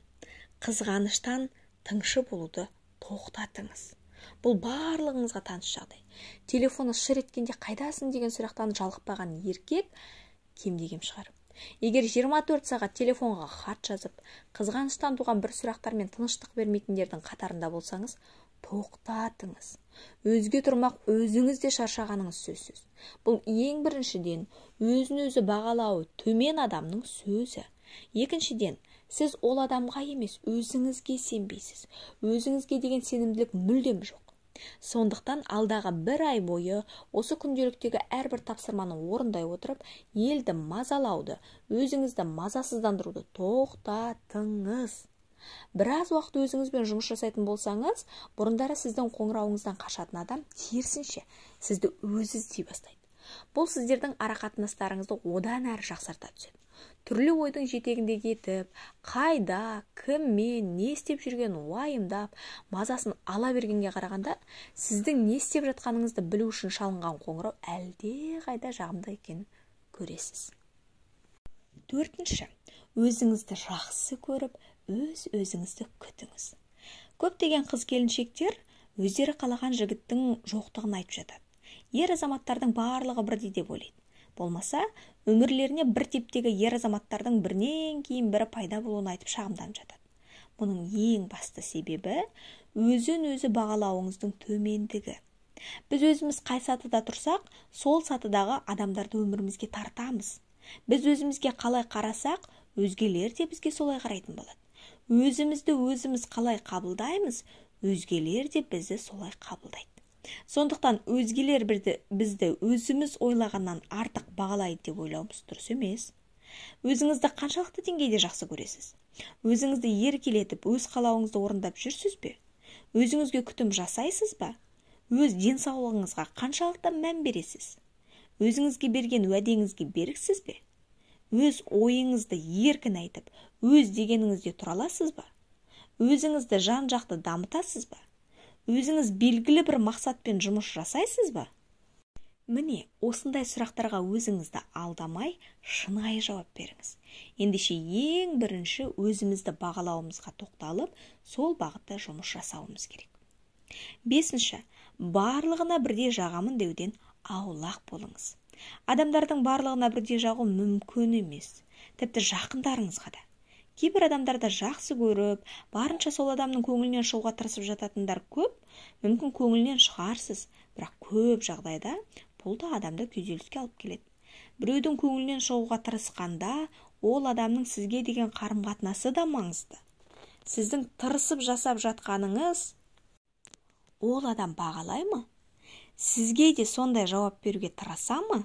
қызғаныштан тыңшы болуды тоқтатыңыз. Бұл барлығыңызға таныс жағдай. Телефоны шыр еткенде қайдасың деген сұрақтан жалықпаған еркек кемде-кем шығар. Егер 24 сағат телефонға хат жазып, қызғаныштан туған бір сұрақтармен тыныштық бермейтіндердің қатарында болсаңыз, тоқтатыңыз. Өзге тұрмақ өзіңіз де шаршағаныңыз сөзсіз. Бұл ең біріншіден өзін-өзі бағалауы төмен адамның сөзі. Екіншіден, сіз ол адамға емес, өзіңізге сенбейсіз. Өзіңізге деген сенімділік мүлдем жоқ. Сондықтан алдағы бір ай бойы осы күнделіктегі әрбір тапсырманы орындай отырып, елді мазалауды, өзіңізді мазасыздандыруды тоқтатыңыз. Біраз уақыт өзіңізбен жұмыс жасайтын болсаңыз, бұрындары сіздің қоңырауыңыздан қашатын адам керісінше сізді өзі іздей бастайды. Бұл сіздердің арақатынастарыңызды одан әрі жақсарта түседі. Түрлі ойдың жетегінде кетіп, қайда, кіммен, не істеп жүргенін уайымдап, мазасын ала бергенге қарағанда, сіздің не істеп жатқаныңызды білу үшін шалынған қоңырау әлдеқайда жағымды екенін көресіз. Төртінші, өзіңізді жақсы көріп, өз-өзіңізді күтіңіз. Көптеген қыз-келіншектер өздері қалаған жігіттің жоқтығын айтып жатады. Ер азаматтардың барлығы бірдей деп ойлайды. Болмаса, өмірлеріне бір типтегі ер азаматтардың бірінен кейін бірі пайда болуын айтып шағымданып жатады. Бұның ең басты себебі өзін-өзі бағалауыңыздың төмендігі. Біз өзіміз қай сатыда тұрсақ, сол сатыдағы адамдарды өмірімізге тартамыз. Біз өзімізге қалай қарасақ, өзгелер де бізге солай қарайтын болады. Өзімізді өзіміз қалай қабылдаймыз, өзгелер де бізді солай қабылдайды. Сондықтан өзгелер бізді өзіміз ойлағаннан артық бағалайды деп ойлауымыз дұрыс емес. Өзіңізді қаншалықты деңгейде жақсы көресіз? Өзіңізді еркелетіп, өз қалауыңызды орындап жүрсіз бе? Өзіңізге күтім жасайсыз ба? Өз денсаулығыңызға қаншалықты мән бересіз? Өзіңізге берген уәдеңізге беріксіз бе? Өз ойыңызды еркін айтып, өз дегеніңізде тұра аласыз ба? Өзіңізді жан-жақты дамытасыз ба? Өзіңіз белгілі бір мақсатпен жұмыс жасайсыз ба? Міне, осындай сұрақтарға өзіңізді алдамай, шынайы жауап беріңіз. Ендеше ең бірінші өзімізді бағалауымызға тоқталып, сол бағытта жұмыс жасауымыз керек. Бесінші, барлығына бірдей жағамын деуден аулақ болыңыз. Адамдардың барлығына бірдей жағу мүмкін емес, тіпті жақындарыңызға да. Кейбір адамдарды жақсы көріп, барынша сол адамның көңілінен шығуға тырысып жататындар көп, мүмкін көңілінен шығарсыз, бірақ көп жағдайда бұл да адамды күйзеліске алып келеді. Біреудің көңілінен шығуға тырысқанда, ол адамның сізге деген қарым-қатынасы да маңызды. Сіздің тырысып жасап жатқаныңыз Ол адам бағалай ма? Сізге де сондай жауап беруге тырыса ма?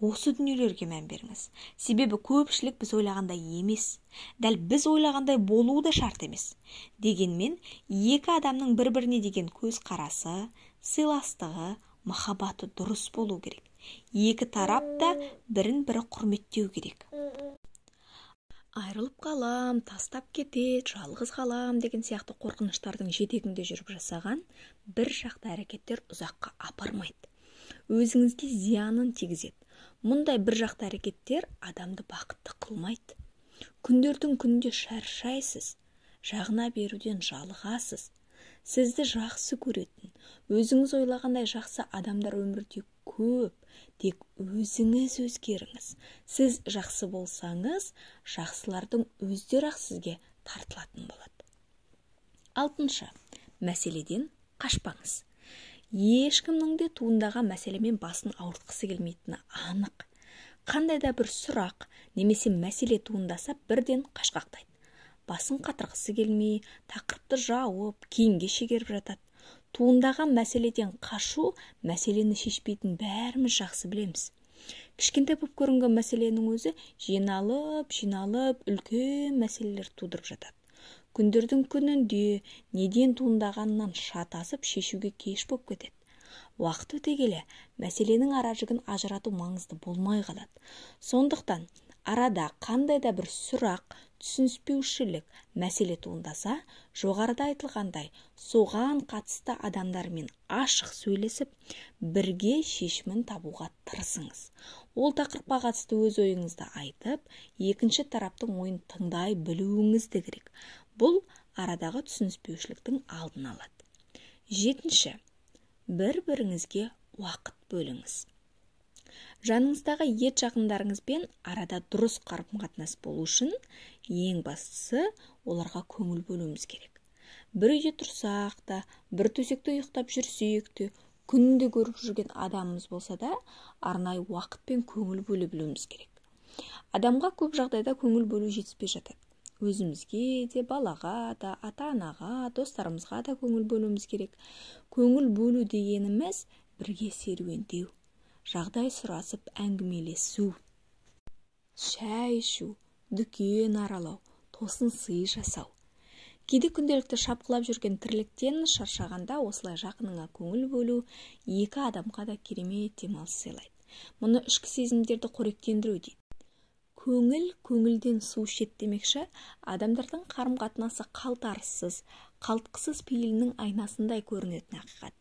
Осы дүниелерге мән беріңіз. Себебі көпшілік біз ойлағандай емес. Дәл біз ойлағандай болуы да шарт емес. Дегенмен, екі адамның бір-біріне деген көзқарасы, сыйластығы, махаббаты дұрыс болу керек. Екі тарап та бірін-бірі құрметтеу керек. Айырылып қалам, тастап кетеді, жалғыз қалам деген сияқты қорқыныштардың жетегінде жүріп жасаған бір жақты әрекеттер ұзаққа апармайды. Өзіңізге зиянын тигізеді. Мұндай бір жақты әрекеттер адамды бақытты қылмайды. Күндердің күнінде шаршайсыз, жағына беруден жалығасыз. Сізді жақсы көретін, өзіңіз ойлағандай жақсы адамдар өмірде көп, тек өзіңіз өзгеріңіз. Сіз жақсы болсаңыз, жақсылардың өздері-ақ сізге тартылатын болады. Алтыншы, мәселеден қашпаңыз. Ешкімнің де туындаған мәселемен басын ауыртқысы келмейтіні анық. Қандай да бір сұрақ немесе мәселе туындаса, бірден қашқақтайды. Басын қатырғысы келмей, тақырыпты жауып, кейінге шегеріп жатады. Туындаған мәселеден қашу мәселені шешпейтін бәріміз жақсы білеміз. Кішкентай болып көрінген мәселенің өзі жиналып, үлкен мәселелер тудырып жатады. Күндердің күнінде неден туындағанынан шатасып шешуге кеш болып кетеді. Уақыт өте келе мәселенің ара-жігін ажырату маңызды болмай қалады. Сондықтан арада қандай да бір сұрақ, түсініспеушілік мәселе туындаса, жоғарыда айтылғандай, соған қатысты адамдармен ашық сөйлесіп, бірге шешімін табуға тырысыңыз. Ол тақырыпқа қатысты өз ойыңызды айтып, екінші тараптың ойын тыңдай білуіңіз де керек. Бұл арадағы түсініспеушіліктің алдын алады. Жетінші, бір-біріңізге уақыт бөліңіз. Жаныңыздағы ет жақындарыңызбен арада дұрыс қарым-қатынас болу үшін ең бастысы оларға көңіл бөлуіміз керек. Бір үйде тұрсақ та, бір төсекте ұйықтап жүрсек те, күнде көріп жүрген адамымыз болса да, арнайы уақыт пен көңіл бөле білуіміз керек. Адамға көп жағдайда көңіл бөлу жетіспей жатады. Өзімізге де, балаға да, ата-анаға, достарымызға да көңіл бөлуіміз керек. Көңіл бөлу дегеніміз бірге серуендеу, жағдай сұрасып әңгімелесу, шай ішу, дүкен аралау, тосын сый жасау. Кейде күнделікті шапқылап жүрген тірліктен шаршағанда осылай жақыныңа көңіл бөлу екі адамға да керемет демалыс сыйлайды. Мұны ішкі сезімдерді қоректендіру дейді. Көңіл көңілден су ішеді демекші, адамдардың қарым-қатынасы қалтарыссыз, қалтқысыз пейілінің айнасындай көрінетін ақиқат.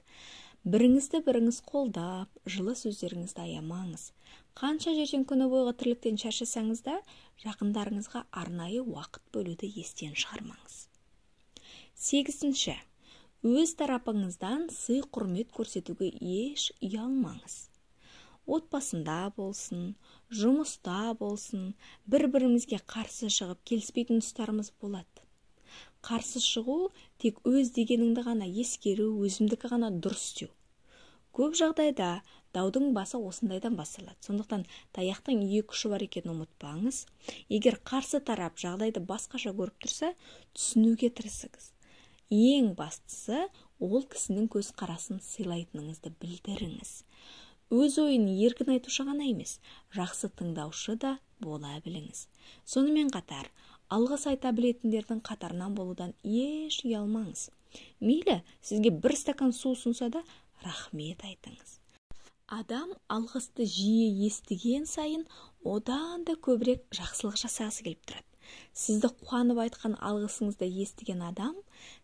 Біріңізді біріңіз қолдап, жылы сөздеріңізді аямаңыз. Қанша жерден күні бойғы тірліктен шаршасаңыз да, жақындарыңызға арнайы уақыт бөлуді естен шығармаңыз. Сегізінші, өз тарапыңыздан сый-құрмет көрсетуге еш ұялмаңыз. Отбасында болсын, жұмыста болсын, бір-бірімізге қарсы шығып келіспейтін тұстарымыз болады. Қарсы шығу тек өз дегеніңді ғана ескеру, өзімдікі ғана дұрыс деу. Көп жағдайда даудың басы осындайдан басталады. Сондықтан таяқтың екі ұшы бар екенін ұмытпаңыз. Егер қарсы тарап жағдайды басқаша көріп тұрса, түсінуге тырысыңыз. Ең бастысы, ол кісінің көзқарасын сыйлайтыныңызды білдіріңіз. Өз ойын еркін айтушы ғана емес, жақсы тыңдаушы да бола біліңіз. Сонымен қатар, алғыс айта білетіндердің қатарынан болудан еш ұялмаңыз. Мейлі, сізге бір стакан су ұсынса да, рахмет айтыңыз. Адам алғысты жиі естіген сайын одан да көбірек жақсылық жасағысы келіп тұрады. Сізді қуанып айтқан алғысыңызды естіген адам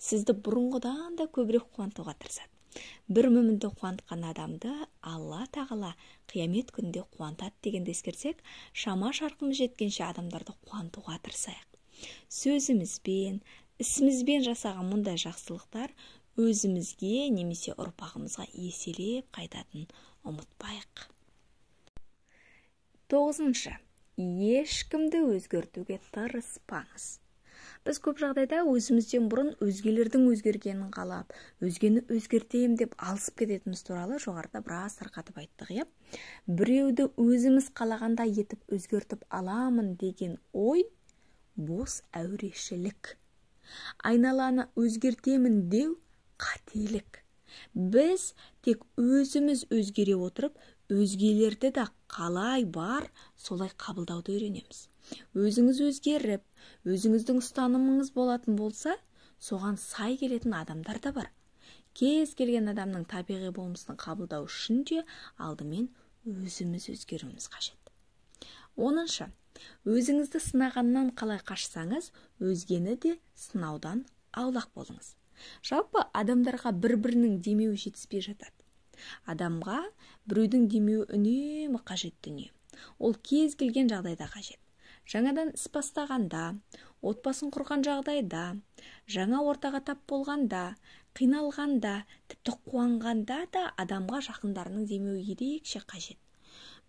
сізді бұрынғыдан да көбірек қуантуға тырысады. Бір мүмінді қуантқан адамды Алла тағала қиямет күнінде қуантады дегенді ескерсек, шама шарқымыз жеткенше адамдарды қуантуға тырысайық. Сөзімізбен, ісімізбен жасаған мұндай жақсылықтар өзімізге немесе ұрпағымызға еселеп қайтатын ұмытпайық. Тоғызыншы, ешкімді өзгертуге тырыспаңыз. Біз көп жағдайда өзімізден бұрын өзгелердің өзгергенін қалап, өзгені өзгертейім деп алысып кететініміз туралы жоғарыда біраз тарқатып айттық, иә? Біреуді өзіміз қалағандай етіп өзгертіп аламын деген ой бос әурешілік. Айналаны өзгертемін деу қателік. Біз тек өзіміз өзгере отырып, өзгелерді де қалай бар, солай қабылдауды үйренеміз. Өзіңіз өзгеріп, өзіңіздің ұстанымыңыз болатын болса, соған сай келетін адамдар да бар. Кез келген адамның табиғи болмысын қабылдау үшін де алдымен өзіміз өзгеруіміз қажет. 10-шы. Өзіңізді сынағаннан қалай қашсаңыз, өзгені де сынаудан аулақ болыңыз. Жалпы адамдарға бір-бірінің демеуі жетіспей жатады. Адамға біреудің демеуі үнемі қажет дүние. Ол кез келген жағдайда қажет. Жаңадан іс бастағанда, отбасын құрған жағдайда, жаңа ортаға тап болғанда, қиналғанда, тіпті қуанғанда да адамға жақындарының демеуі ерекше қажет.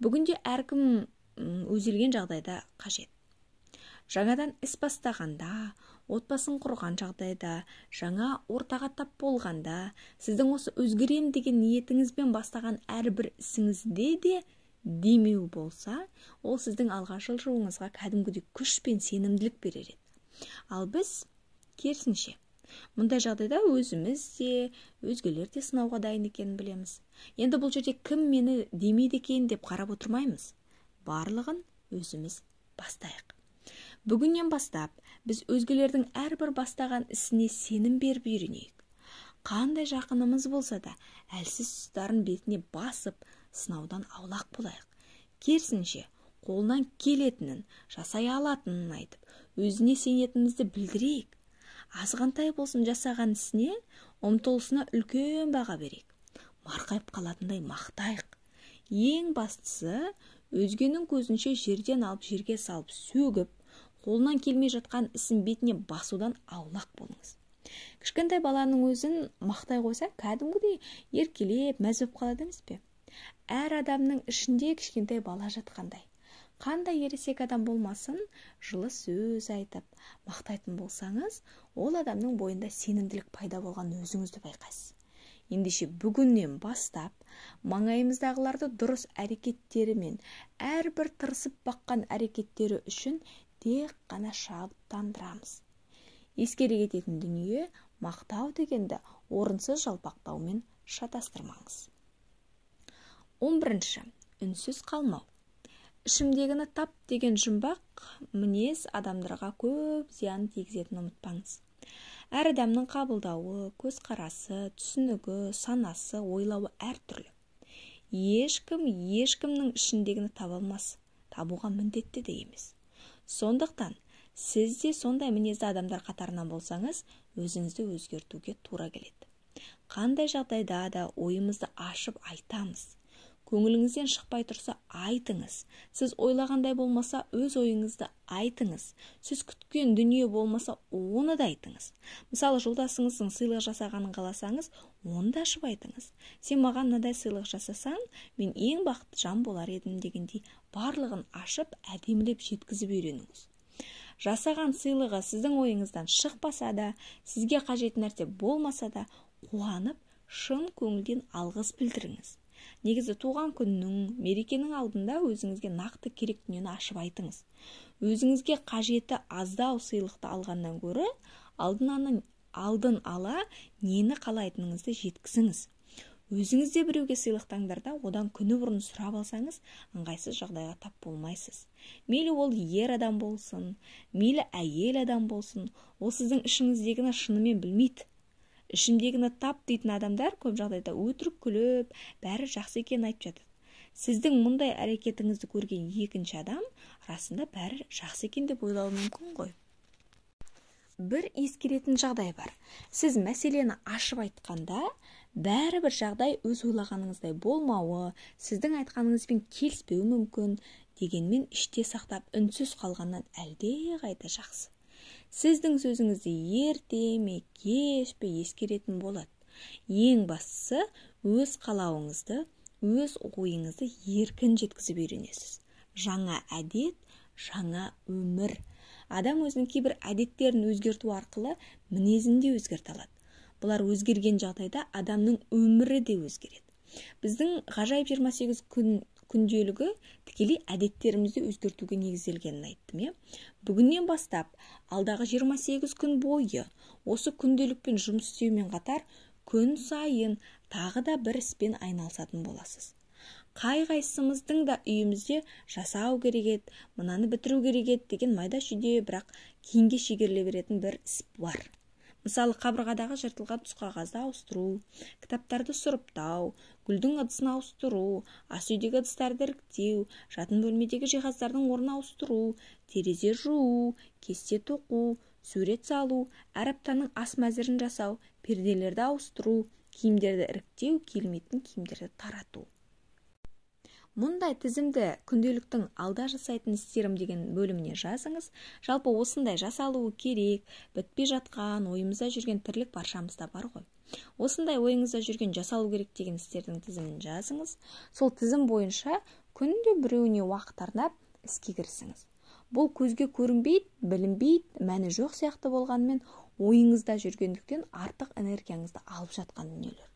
Бүгінде әркім өзелген жағдайда қажет. Жаңадан іс бастағанда, отбасын құрған жағдайда, жаңа ортаға тап болғанда, сіздің осы өзгерем деген ниетіңізбен бастаған әрбір ісіңізде де демеу болса, ол сіздің алға жылжуыңызға кәдімгідей күш пен сенімділік берер еді. Ал біз керісінше, мұндай жағдайда өзіміз де, өзгелер де сынауға дайын екенін білеміз. Енді бұл жерде кім мені демейді екен деп қарап отырмаймыз. Барлығын өзіміз бастайық. Бүгіннен бастап біз өзгелердің әрбір бастаған ісіне сенім беріп үйренейік. Қандай жақынымыз болса да, әлсіз тұстарын бетіне басып, сынаудан аулақ болайық. Керісінше, қолынан келетінін, жасай алатынын айтып, өзіне сенетінімізді білдірейік. Азғантай болсын жасаған ісіне, ұмтылысына үлкен баға берейік. Марқайып қалатындай мақтайық. Ең бастысы, өзгенің көзінше жерден алып жерге салып сөгіп, қолынан келмей жатқан ісін бетіне басудан аулақ болыңыз. Кішкентай баланың өзін мақтай қойса, кәдімгідей еркелеп, мәз болып қалады емес пе? Әр адамның ішінде кішкентай бала жатқандай. Қандай ересек адам болмасын, жылы сөз айтып, мақтайтын болсаңыз, ол адамның бойында сенімділік пайда болған өзіңізді байқайсыз. Ендеше бүгіннен бастап, маңайымыздағыларды дұрыс әрекеттерімен, әрбір тырысып баққан әрекеттері үшін тек қана шабыттандырамыз. Ескере кететін дүние, мақтау дегенді орынсыз жалпақтаумен шатастырмаңыз. 11-ші. Үнсіз қалмау. Ішімдегіні тап деген жұмбақ мінез адамдарға көп зиян тигізетінін ұмытпаңыз. Әр адамның қабылдауы, көзқарасы, түсінігі, санасы, ойлауы әртүрлі. Ешкім ешкімнің ішіндегіні таба алмас, табуға міндетті де емес. Сондықтан сіз де сондай мінезді адамдар қатарынан болсаңыз, өзіңізді өзгертуге тура келеді. Қандай жағдайда да ойымызды ашып айтамыз. Көңіліңізден шықпай тұрса айтыңыз. Сіз ойлағандай болмаса өз ойыңызды айтыңыз. Сіз күткен дүние болмаса оны да айтыңыз. Мысалы, жолдасыңыздың сыйлық жасағанын қаласаңыз, оны да ашып айтыңыз. Сен маған мынадай сыйлық жасасаң, мен ең бақытты жан болар едім дегендей барлығын ашып, әдемілеп жеткізіп үйреніңіз. Жасаған сыйлығы сіздің ойыңыздан шықпаса да, сізге қажет нәрсе болмаса да, қуанып, шын көңілден алғыс білдіріңіз. Негізі туған күннің, мерекенің алдында өзіңізге нақты керек дүниені ашып айтыңыз. Өзіңізге қажеті аздау сыйлықты алғаннан гөрі, алдын ала нені қалайтыныңызды жеткізіңіз. Өзіңіз де біреуге сыйлық таңдарда одан күні бұрын сұрап алсаңыз, ыңғайсыз жағдайға тап болмайсыз. Мейлі ол ер адам болсын, мейлі әйел адам болсын, ол сіздің ішіңіздегіні шынымен білмейді. Ішімдегіні тап дейтін адамдар көп жағдайда өтірік күліп, бәрі жақсы екенін айтып жатады. Сіздің мұндай әрекетіңізді көрген екінші адам расында бәрі жақсы екен деп ойлауы мүмкін ғой. Бір ескеретін жағдай бар. Сіз мәселені ашып айтқанда, бәрібір жағдай өз ойлағаныңыздай болмауы, сіздің айтқаныңызбен келіспеуі мүмкін, дегенмен іште сақтап үнсіз қалғаннан әлдеқайда жақсы. Сіздің сөзіңізді ерте ме, кеш пе ескеретін болады. Ең бастысы, өз қалауыңызды, өз ойыңызды еркін жеткізіп үйренесіз. Жаңа әдет, жаңа өмір. Адам өзінің кейбір әдеттерін өзгерту арқылы мінезін де өзгерте алады. Бұлар өзгерген жағдайда адамның өмірі де өзгереді. Біздің ғажайып 28 күн күнделігі тікелей әдеттерімізді өзгертуге негізделгенін айттым. Бүгіннен бастап алдағы 28 күн бойы осы күнделікпен жұмыс істеумен қатар Күн сайын тағы да бір іспен айналысатын боласыз. Қай-қайсымыздың да үйімізде жасау керек еді, мынаны бітіру керек еді деген майда шүйде, бірақ кейінге шегеріле беретін бір іс бар. Мысалы, қабырғадағы жыртылған тұсқағазды ауыстыру, кітаптарды сұрыптау, гүлдің ыдысын ауыстыру, ас үйдегі ыдыстарды іріктеу, жатын бөлмедегі жиһаздардың орнын ауыстыру, терезе жуу, кесте тоқу, сурет салу, әр аптаның ас мәзірін жасау, перделерді ауыстыру, киімдерді іріктеу, киілмейтін киімдерді тарату. Мұндай тізімді күнделіктің алда жасайтын істерім деген бөліміне жазыңыз. Жалпы осындай жасалуы керек, бітпей жатқан, ойымызда жүрген тірлік баршамызда бар ғой. Осындай ойыңызда жүрген жасалу керек деген істердің тізімін жазыңыз. Сол тізім бойынша күнде біреуіне уақыт арнап іске кірісіңіз. Бұл көзге көрінбейді, білінбейді, мәні жоқ сияқты болғанымен ойыңызда жүргендіктен артық энергияңызды алып жатқан дүниелер.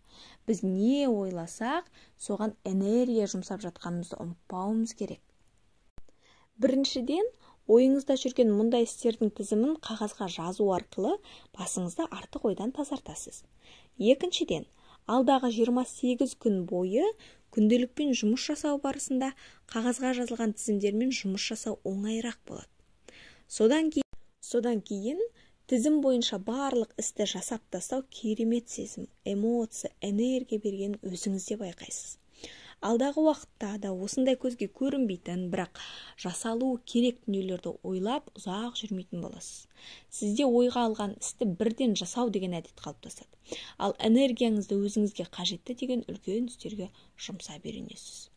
Біз не ойласақ, соған энергия жұмсап жатқанымызды ұмытпауымыз керек. Біріншіден, ойыңызда жүрген мұндай істердің тізімін қағазға жазу арқылы басыңызды артық ойдан тазартасыз. Екіншіден, алдағы 28 күн бойы күнделікпен жұмыс жасау барысында қағазға жазылған тізімдермен жұмыс жасау оңайырақ болады. Содан кейін тізім бойынша барлық істі жасап тастау керемет сезім, эмоция, энергия бергенін өзіңіз де байқайсыз. Алдағы уақытта да осындай көзге көрінбейтін, бірақ жасалуы керек дүниелерді ойлап ұзақ жүрмейтін боласыз. Сізде ойға алған істі бірден жасау деген әдет қалыптасады. Ал энергияңызды өзіңізге қажетті деген үлкен істерге жұмсап үйренесіз.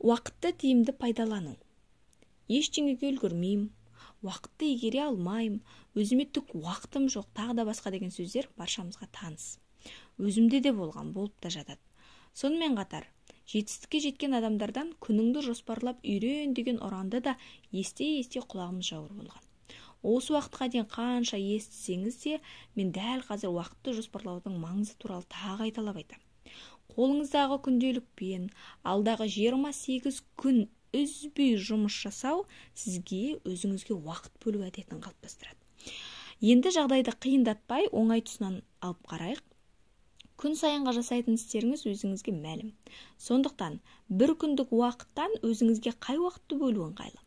Уақытты тиімді пайдалану. Ештеңеге үлгермеймін, уақытты игере алмаймын, өзіме түк уақытым жоқ, тағы да басқа деген сөздер баршамызға таныс. Өзімде де болған, болып та жатады. Сонымен қатар, жетістікке жеткен адамдардан күніңді жоспарлап үйрен деген ұранды да есте-есте құлағымыз жауыр болған. Осы уақытқа дейін қанша естісеңіз де, мен дәл қазір уақытты жоспарлаудың маңызы туралы тағы қайталап айтамын. Қолыңыздағы күнделікпен алдағы 28 күн үзбей жұмыс жасау сізге өзіңізге уақыт бөлу әдетін қалыптастырады. Енді жағдайды қиындатпай оңай тұсынан алып қарайық. Күн сайынға жасайтын істеріңіз өзіңізге мәлім. Сондықтан бір күндік уақыттан өзіңізге қай уақытты бөлу ыңғайлы?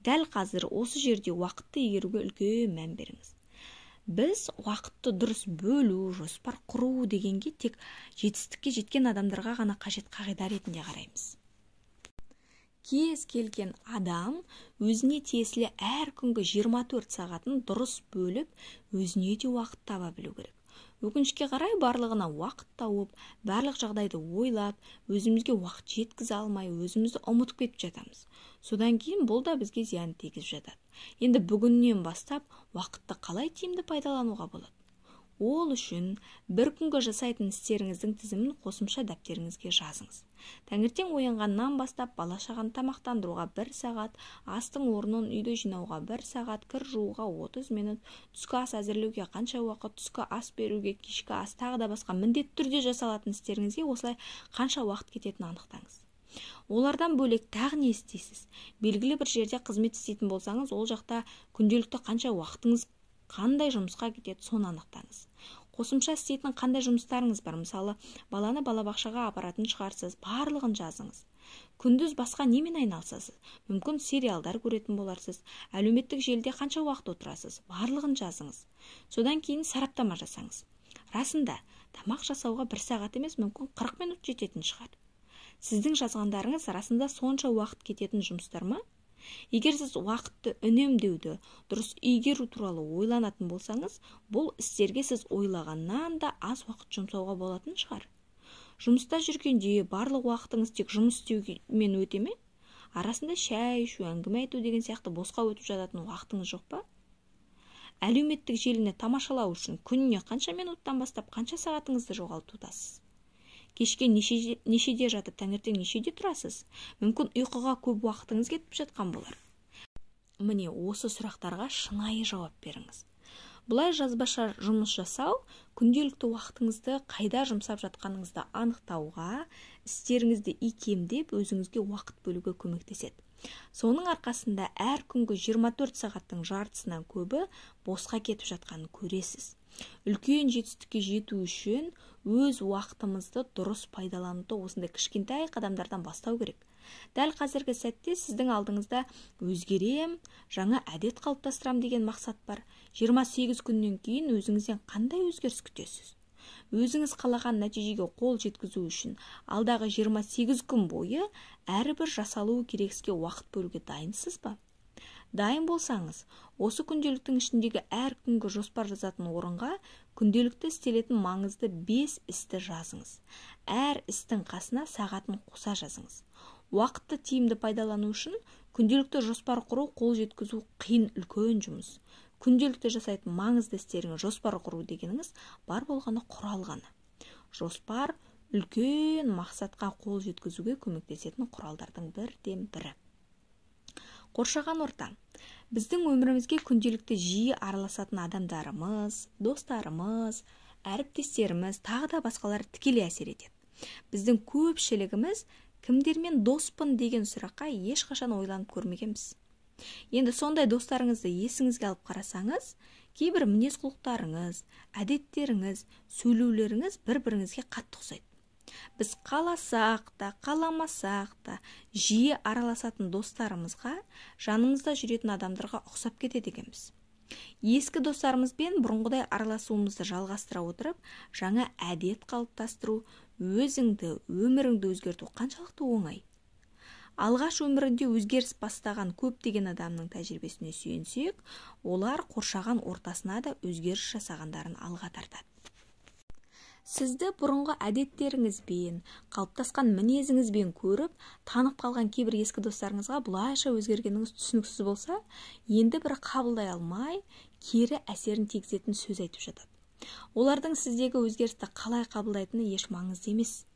Дәл қазір осы жерде уақытты игеруге үлкен мән беріңіз. Біз уақытты дұрыс бөлу, жоспар құру дегенге тек жетістікке жеткен адамдарға ғана қажет қағида ретінде қараймыз. Кез келген адам өзіне тиесілі әр күнгі 24 сағатын дұрыс бөліп, өзіне де уақыт таба білу керек. Өкінішке қарай барлығына уақыт тауып, барлық жағдайды ойлап, өзімізге уақыт жеткізе алмай, өзімізді ұмытып кетіп жатамыз. Содан кейін бұл да бізге зиян тигізіп жатады. Енді бүгіннен бастап уақытты қалай тиімді пайдалануға болады? Ол үшін бір күнгі жасайтын істеріңіздің тізімін қосымша дәптеріңізге жазыңыз. Таңертең оянғаннан бастап бала-шағаны тамақтандыруға 1 сағат, астың орнын үйді жинауға 1 сағат, кір жууға 30 минут, түскі ас әзірлеуге қанша уақыт, түскі ас беруге, кешкі ас, тағы да басқа міндетті түрде жасалатын істеріңізге осылай қанша уақыт кететінін анықтаңыз. Олардан бөлек тағы не істейсіз? Белгілі бір жерде қызмет істейтін болсаңыз, ол жақта күнделікті қанша уақытыңыз қандай жұмысқа кетеді, соны анықтаңыз. Қосымша істейтін қандай жұмыстарыңыз бар? Мысалы, баланы балабақшаға апаратын шығарсыз, барлығын жазыңыз. Күндіз басқа немен айналысасыз? Мүмкін сериалдар көретін боларсыз. Әлеуметтік желіде қанша уақыт отырасыз? Барлығын жазыңыз. Содан кейін сараптама жасаңыз. Расында, тамақ жасауға 1 сағат емес, мүмкін 40 минут жететін шығар. Сіздің жазғандарыңыз расында сонша уақыт кететін жұмыстар ма? Егер сіз уақытты үнемдеуді, дұрыс игеру туралы ойланатын болсаңыз, бұл істерге сіз ойлағаннан да аз уақыт жұмсауға болатын шығар. Жұмыста жүргенде барлық уақытыңыз тек жұмыс істеумен өте ме? Арасында шай ішу, әңгіме айту деген сияқты босқа өтіп жататын уақытыңыз жоқ па? Әлеуметтік желіні тамашалау үшін күніне қанша минуттан бастап қанша сағатыңызды жоғалтудасыз? Кешке нешеде жатып, таңертең нешеде тұрасыз? Мүмкін ұйқыға көп уақытыңыз кетіп жатқан болар. Міне осы сұрақтарға шынайы жауап беріңіз. Бұлай жазбаша жұмыс жасау күнделікті уақытыңызды қайда жұмсап жатқаныңызды анықтауға, істеріңізді икемдеп, өзіңізге уақыт бөлуге көмектеседі. Соның арқасында әр күнгі 24 сағаттың жартысынан көбі босқа кетіп жатқанын көресіз. Үлкен жетістікке жету үшін өз уақытымызды дұрыс пайдалануды осындай кішкентай қадамдардан бастау керек. Дәл қазіргі сәтте сіздің алдыңызда өзгерем, жаңа әдет қалыптастырам деген мақсат бар. 28 күннен кейін өзіңізден қандай өзгеріс күтесіз? Өзіңіз қалаған нәтижеге қол жеткізу үшін алдағы 28 күн бойы әрбір жасалуы керек іске уақыт бөлуге дайынсыз ба? Дайын болсаңыз, осы күнделіктің ішіндегі әр күнгі жоспар жазатын орынға күнделікті істелетін маңызды 5 істі жазыңыз. Әр істің қасына сағатын қоса жазыңыз. Уақытты тиімді пайдалану үшін күнделікті жоспар құру қол жеткізу қиын үлкен жұмыс. Күнделікті жасайтын маңызды істеріңе жоспар құру дегеніңіз бар болғаны құрал ғана. Жоспар үлкен мақсатқа қол жеткізуге көмектесетін құралдардың бірден бірі. Қоршаған орта. Біздің өмірімізге күнделікті жиі араласатын адамдарымыз, достарымыз, әріптестеріміз, тағы да басқалар тікелей әсер етеді. Біздің көпшілігіміз кімдермен доспын деген сұраққа ешқашан ойланып көрмегенбіз. Енді сондай достарыңызды есіңізге алып қарасаңыз, кейбір мінез-құлықтарыңыз, әдеттеріңіз, сөйлеулеріңіз бір-біріңізге қатты ұқсайды. Біз қаласақ та, қаламасақ та, жиі араласатын достарымызға, жанымызда жүретін адамдарға ұқсап кетеді екенбіз. Ескі достарымызбен бұрынғыдай араласуымызды жалғастыра отырып, жаңа әдет қалыптастыру, өзіңді, өміріңді өзгерту қаншалықты оңай. Алғаш өмірінде өзгеріс бастаған көптеген адамның тәжірибесіне сүйенсек, олар қоршаған ортасына да өзгеріс жасағандарын алға тартады. Сізді бұрынғы әдеттеріңізбен, қалыптасқан мінезіңізбен көріп, танып қалған кейбір ескі достарыңызға бұлайша өзгергеніңіз түсініксіз болса, енді бір қабылдай алмай, кері әсерін тигізетін сөз айтып жатады. Олардың сіздегі өзгерісті қалай қабылдайтыны еш маңызды емес.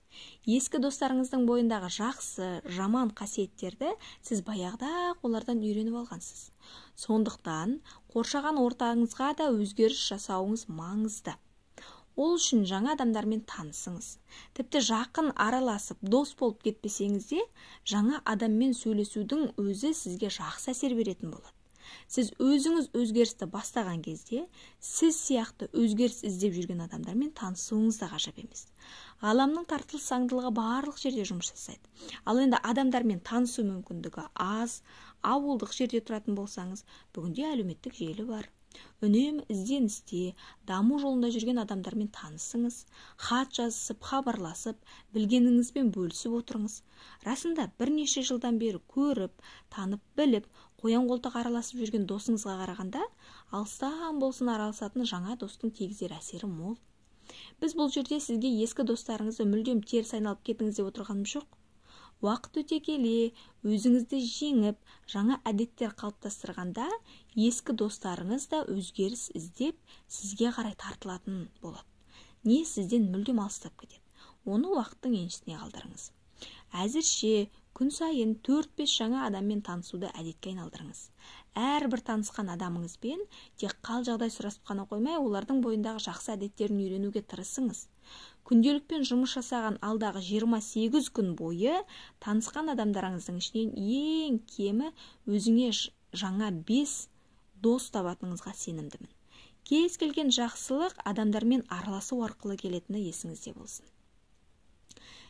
Ескі достарыңыздың бойындағы жақсы, жаман қасиеттерді сіз баяғыда олардан үйреніп алғансыз. Сондықтан қоршаған ортаңызға да өзгеріс жасауыңыз маңызды. Ол үшін жаңа адамдармен танысыңыз. Тіпті жақын араласып, дос болып кетпесеңіз де, жаңа адаммен сөйлесудің өзі сізге жақсы әсер беретін болады. Сіз өзіңіз өзгерісті бастаған кезде, сіз сияқты өзгеріс іздеп жүрген адамдармен танысуыңыз да ғажап емес. Ғаламның тартылыс заңдылығы барлық жерде жұмыс жасайды. Ал енді адамдармен танысу мүмкіндігі аз, ауылдық жерде тұратын болсаңыз, бүгінде әлеуметтік желі бар. Үнемі ізденісте, даму жолында жүрген адамдармен танысыңыз, хат жазысып, хабарласып, білгеніңізбен бөлісіп отырыңыз. Расында бірнеше жылдан бері көріп, танып, біліп, қоян-қолтық араласып жүрген досыңызға қарағанда, алыстан болсын араласатын жаңа достың тигізер әсері мол. Біз бұл жерде сізге ескі достарыңызды мүлдем теріс айналып кетіңіз деп отырғаным жоқ. Уақыт өте келе, өзіңізді жеңіп, жаңа әдеттер қалыптастырғанда, ескі достарыңыз да өзгеріс іздеп, сізге қарай тартылатын болады. Не сізден мүлдем алыстап кетеді. Оны уақыттың еншісіне қалдырыңыз. Әзірше күн сайын 4-5 жаңа адаммен танысуды әдетке айналдырыңыз. Әрбір танысқан адамыңызбен тек қал жағдай сұрасып қана қоймай, олардың бойындағы жақсы әдеттерін үйренуге тырысыңыз. Күнделікпен жұмыс жасаған алдағы 28 күн бойы танысқан адамдарыңыздың ішінен ең кемі өзіңе жаңа 5 дос табатыныңызға сенімдімін. Кез келген жақсылық адамдармен араласу арқылы келетіні есіңізде болсын.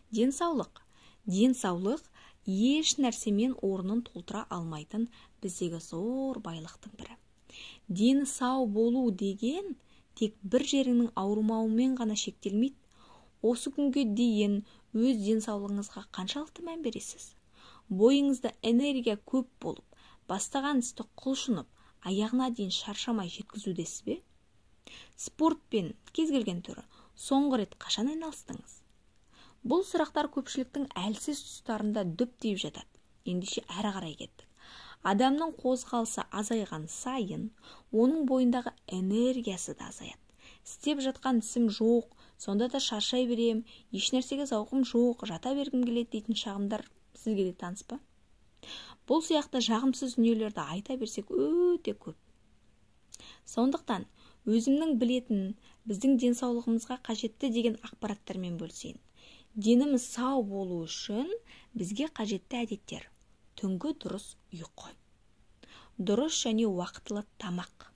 Денсаулық. Денсаулық еш нәрсемен орнын толтыра алмайтын біздегі зор байлықтың бірі. Дені сау болу деген тек бір жеріңнің ауырмауымен ғана шектелмейді. Осы күнге дейін өз денсаулығыңызға қаншалықты мән бересіз? Бойыңызда энергия көп болып, бастаған істі құлшынып, аяғына дейін шаршамай жеткізудесіз бе? Спортпен кез келген түрі соңғы рет қашан айналыстыңыз? Бұл сұрақтар көпшіліктің әлсіз тұстарында дөп тиіп жатады. Ендеше әрі қарай кеттік. Адамның қозғалысы азайған сайын, оның бойындағы энергиясы да азаяды. Істеп жатқан ісім жоқ, сонда да шаршай берем, еш нәрсеге зауқым жоқ, жата бергім келеді дейтін шағымдар сізге де таныс па? Бұл сияқты жағымсыз дүниелерді айта берсек өте көп. Сондықтан өзімнің білетін, біздің денсаулығымызға қажетті деген ақпараттармен бөлісейін. Деніміз сау болу үшін бізге қажетті әдеттер: түнгі дұрыс ұйқы, дұрыс және уақытылы тамақ,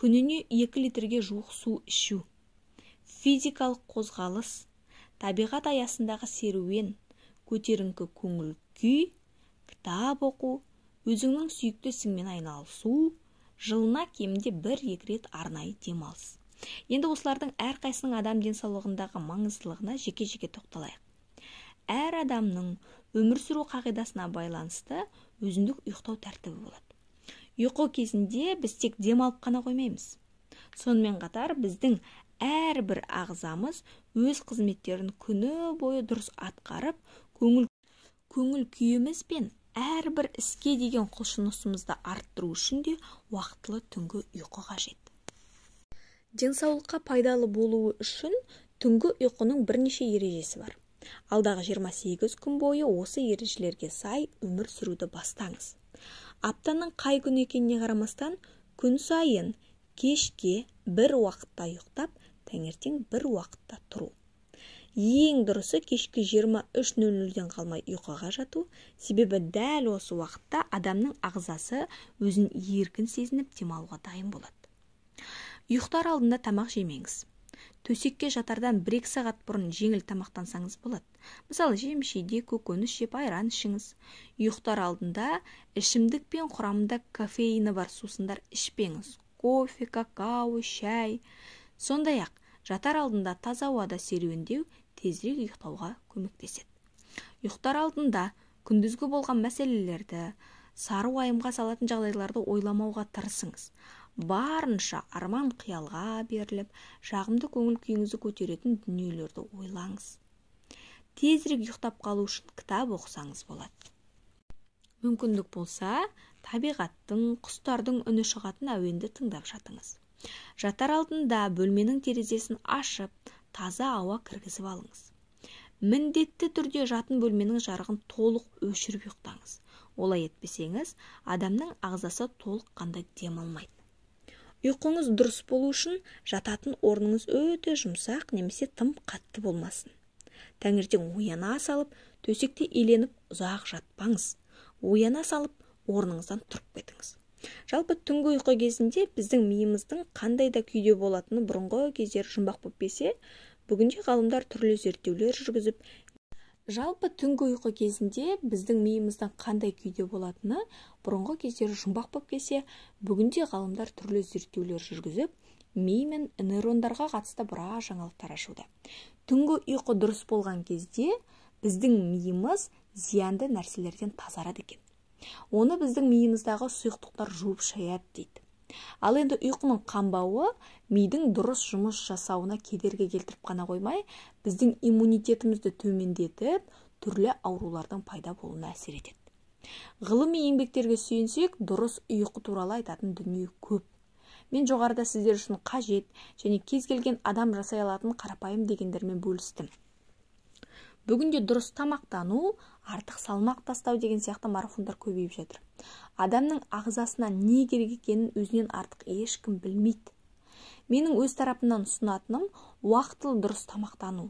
Күніне 2 литрге жуық су ішу, физикалық қозғалыс, табиғат аясындағы серуен, көтеріңкі көңіл күй, кітап оқу, өзіңнің сүйікті ісіңмен айналысу, жылына кемінде 1-2 рет арнайы демалыс. Енді осылардың әрқайсының адам денсаулығындағы маңыздылығына жеке-жеке тоқталайық. Әр адамның өмір сүру қағидасына байланысты өзіндік ұйықтау тәртібі болады. Ұйқы кезінде біз тек демалып қана қоймаймыз. Сонымен қатар біздің әрбір ағзамыз өз қызметтерін күні бойы дұрыс атқарып, көңіл күйіміз бен әрбір іске деген құлшынысымызды арттыру үшін де уақытылы түнгі ұйқы қажет. Денсаулыққа пайдалы болуы үшін түнгі ұйқының бірнеше ережесі бар. Алдағы 28 күн бойы осы ережелерге сай өмір сүруді бастаңыз. Аптаның қай күні екеніне қарамастан, күн сайын кешке бір уақытта ұйықтап, таңертең бір уақытта тұру. Ең дұрысы кешкі 23:00-ден қалмай ұйқыға жату, себебі дәл осы уақытта адамның ағзасы өзін еркін сезініп демалуға дайын болады. Ұйықтар алдында тамақ жемеңіз. Төсекке жатардан 1-2 сағат бұрын жеңіл тамақтансаңыз болады. Мысалы, жеміс-жидек, көкөніс жеп, айран ішіңіз. Ұйықтар алдында ішімдік пен құрамында кофеині бар сусындар ішпеңіз. Кофе, какао, шай. Сондай-ақ, жатар алдында таза ауада серуендеу тезірек ұйықтауға көмектеседі. Ұйықтар алдында күндізгі болған мәселелерді, сары уайымға салатын жағдайларды ойламауға тырысыңыз. Барынша арман қиялға беріліп, жағымды көңіл күйіңізді көтеретін дүниелерді ойлаңыз. Тезірек ұйықтап қалу үшін кітап оқысаңыз болады. Мүмкіндік болса, табиғаттың, құстардың үні шығатын әуенді тыңдап жатыңыз. Жатар алдында бөлменің терезесін ашып, таза ауа кіргізіп алыңыз. Міндетті түрде жатын бөлменің жарығын толық өшіріп ұйықтаңыз. Олай етпесеңіз, адамның ағзасы толыққанды демалмайды. Ұйқыңыз дұрыс болу үшін жататын орныңыз өте жұмсақ немесе тым қатты болмасын. Таңертең ояна салып, төсекте иленіп ұзақ жатпаңыз. Ояна салып, орныңыздан тұрып кетіңіз. Жалпы түнгі ұйқы кезінде біздің миымыздың қандай да күйде болатыны бұрынғы кездері жұмбақ болып келсе, бүгінде ғалымдар түрлі зерттеулер жүргізіп, жалпы түнгі ұйқы кезінде біздің миымыздың қандай күйде болатыны бұрынғы кездері жұмбақ болып келсе, бүгінде ғалымдар түрлі зерттеулер жүргізіп, ми мен нейрондарға қатысты біраз жаңалықтар ашуда. Түнгі ұйқы дұрыс болған кезде біздің миымыз зиянды нәрселерден тазарады екен. Оны біздің миымыздағы сұйықтықтар жуып шаяды дейді. Ал енді ұйқының қанбауы мидың дұрыс жұмыс жасауына кедергі келтіріп қана қоймай, біздің иммунитетімізді төмендетіп, түрлі аурулардың пайда болуына әсер етеді. Ғылыми еңбектерге сүйенсек, дұрыс ұйқы туралы айтатын дүние көп. Мен жоғарыда сіздер үшін қажет және кез келген адам жасай алатын қарапайым дегендермен бөлістім. Бүгінде дұрыс тамақтану, артық салмақ тастау деген сияқты марафондар көбейіп жатыр. Адамның ағзасына не керек екенін өзінен артық ешкім білмейді. Менің өз тарапымнан ұсынатыным уақытылы дұрыс тамақтану.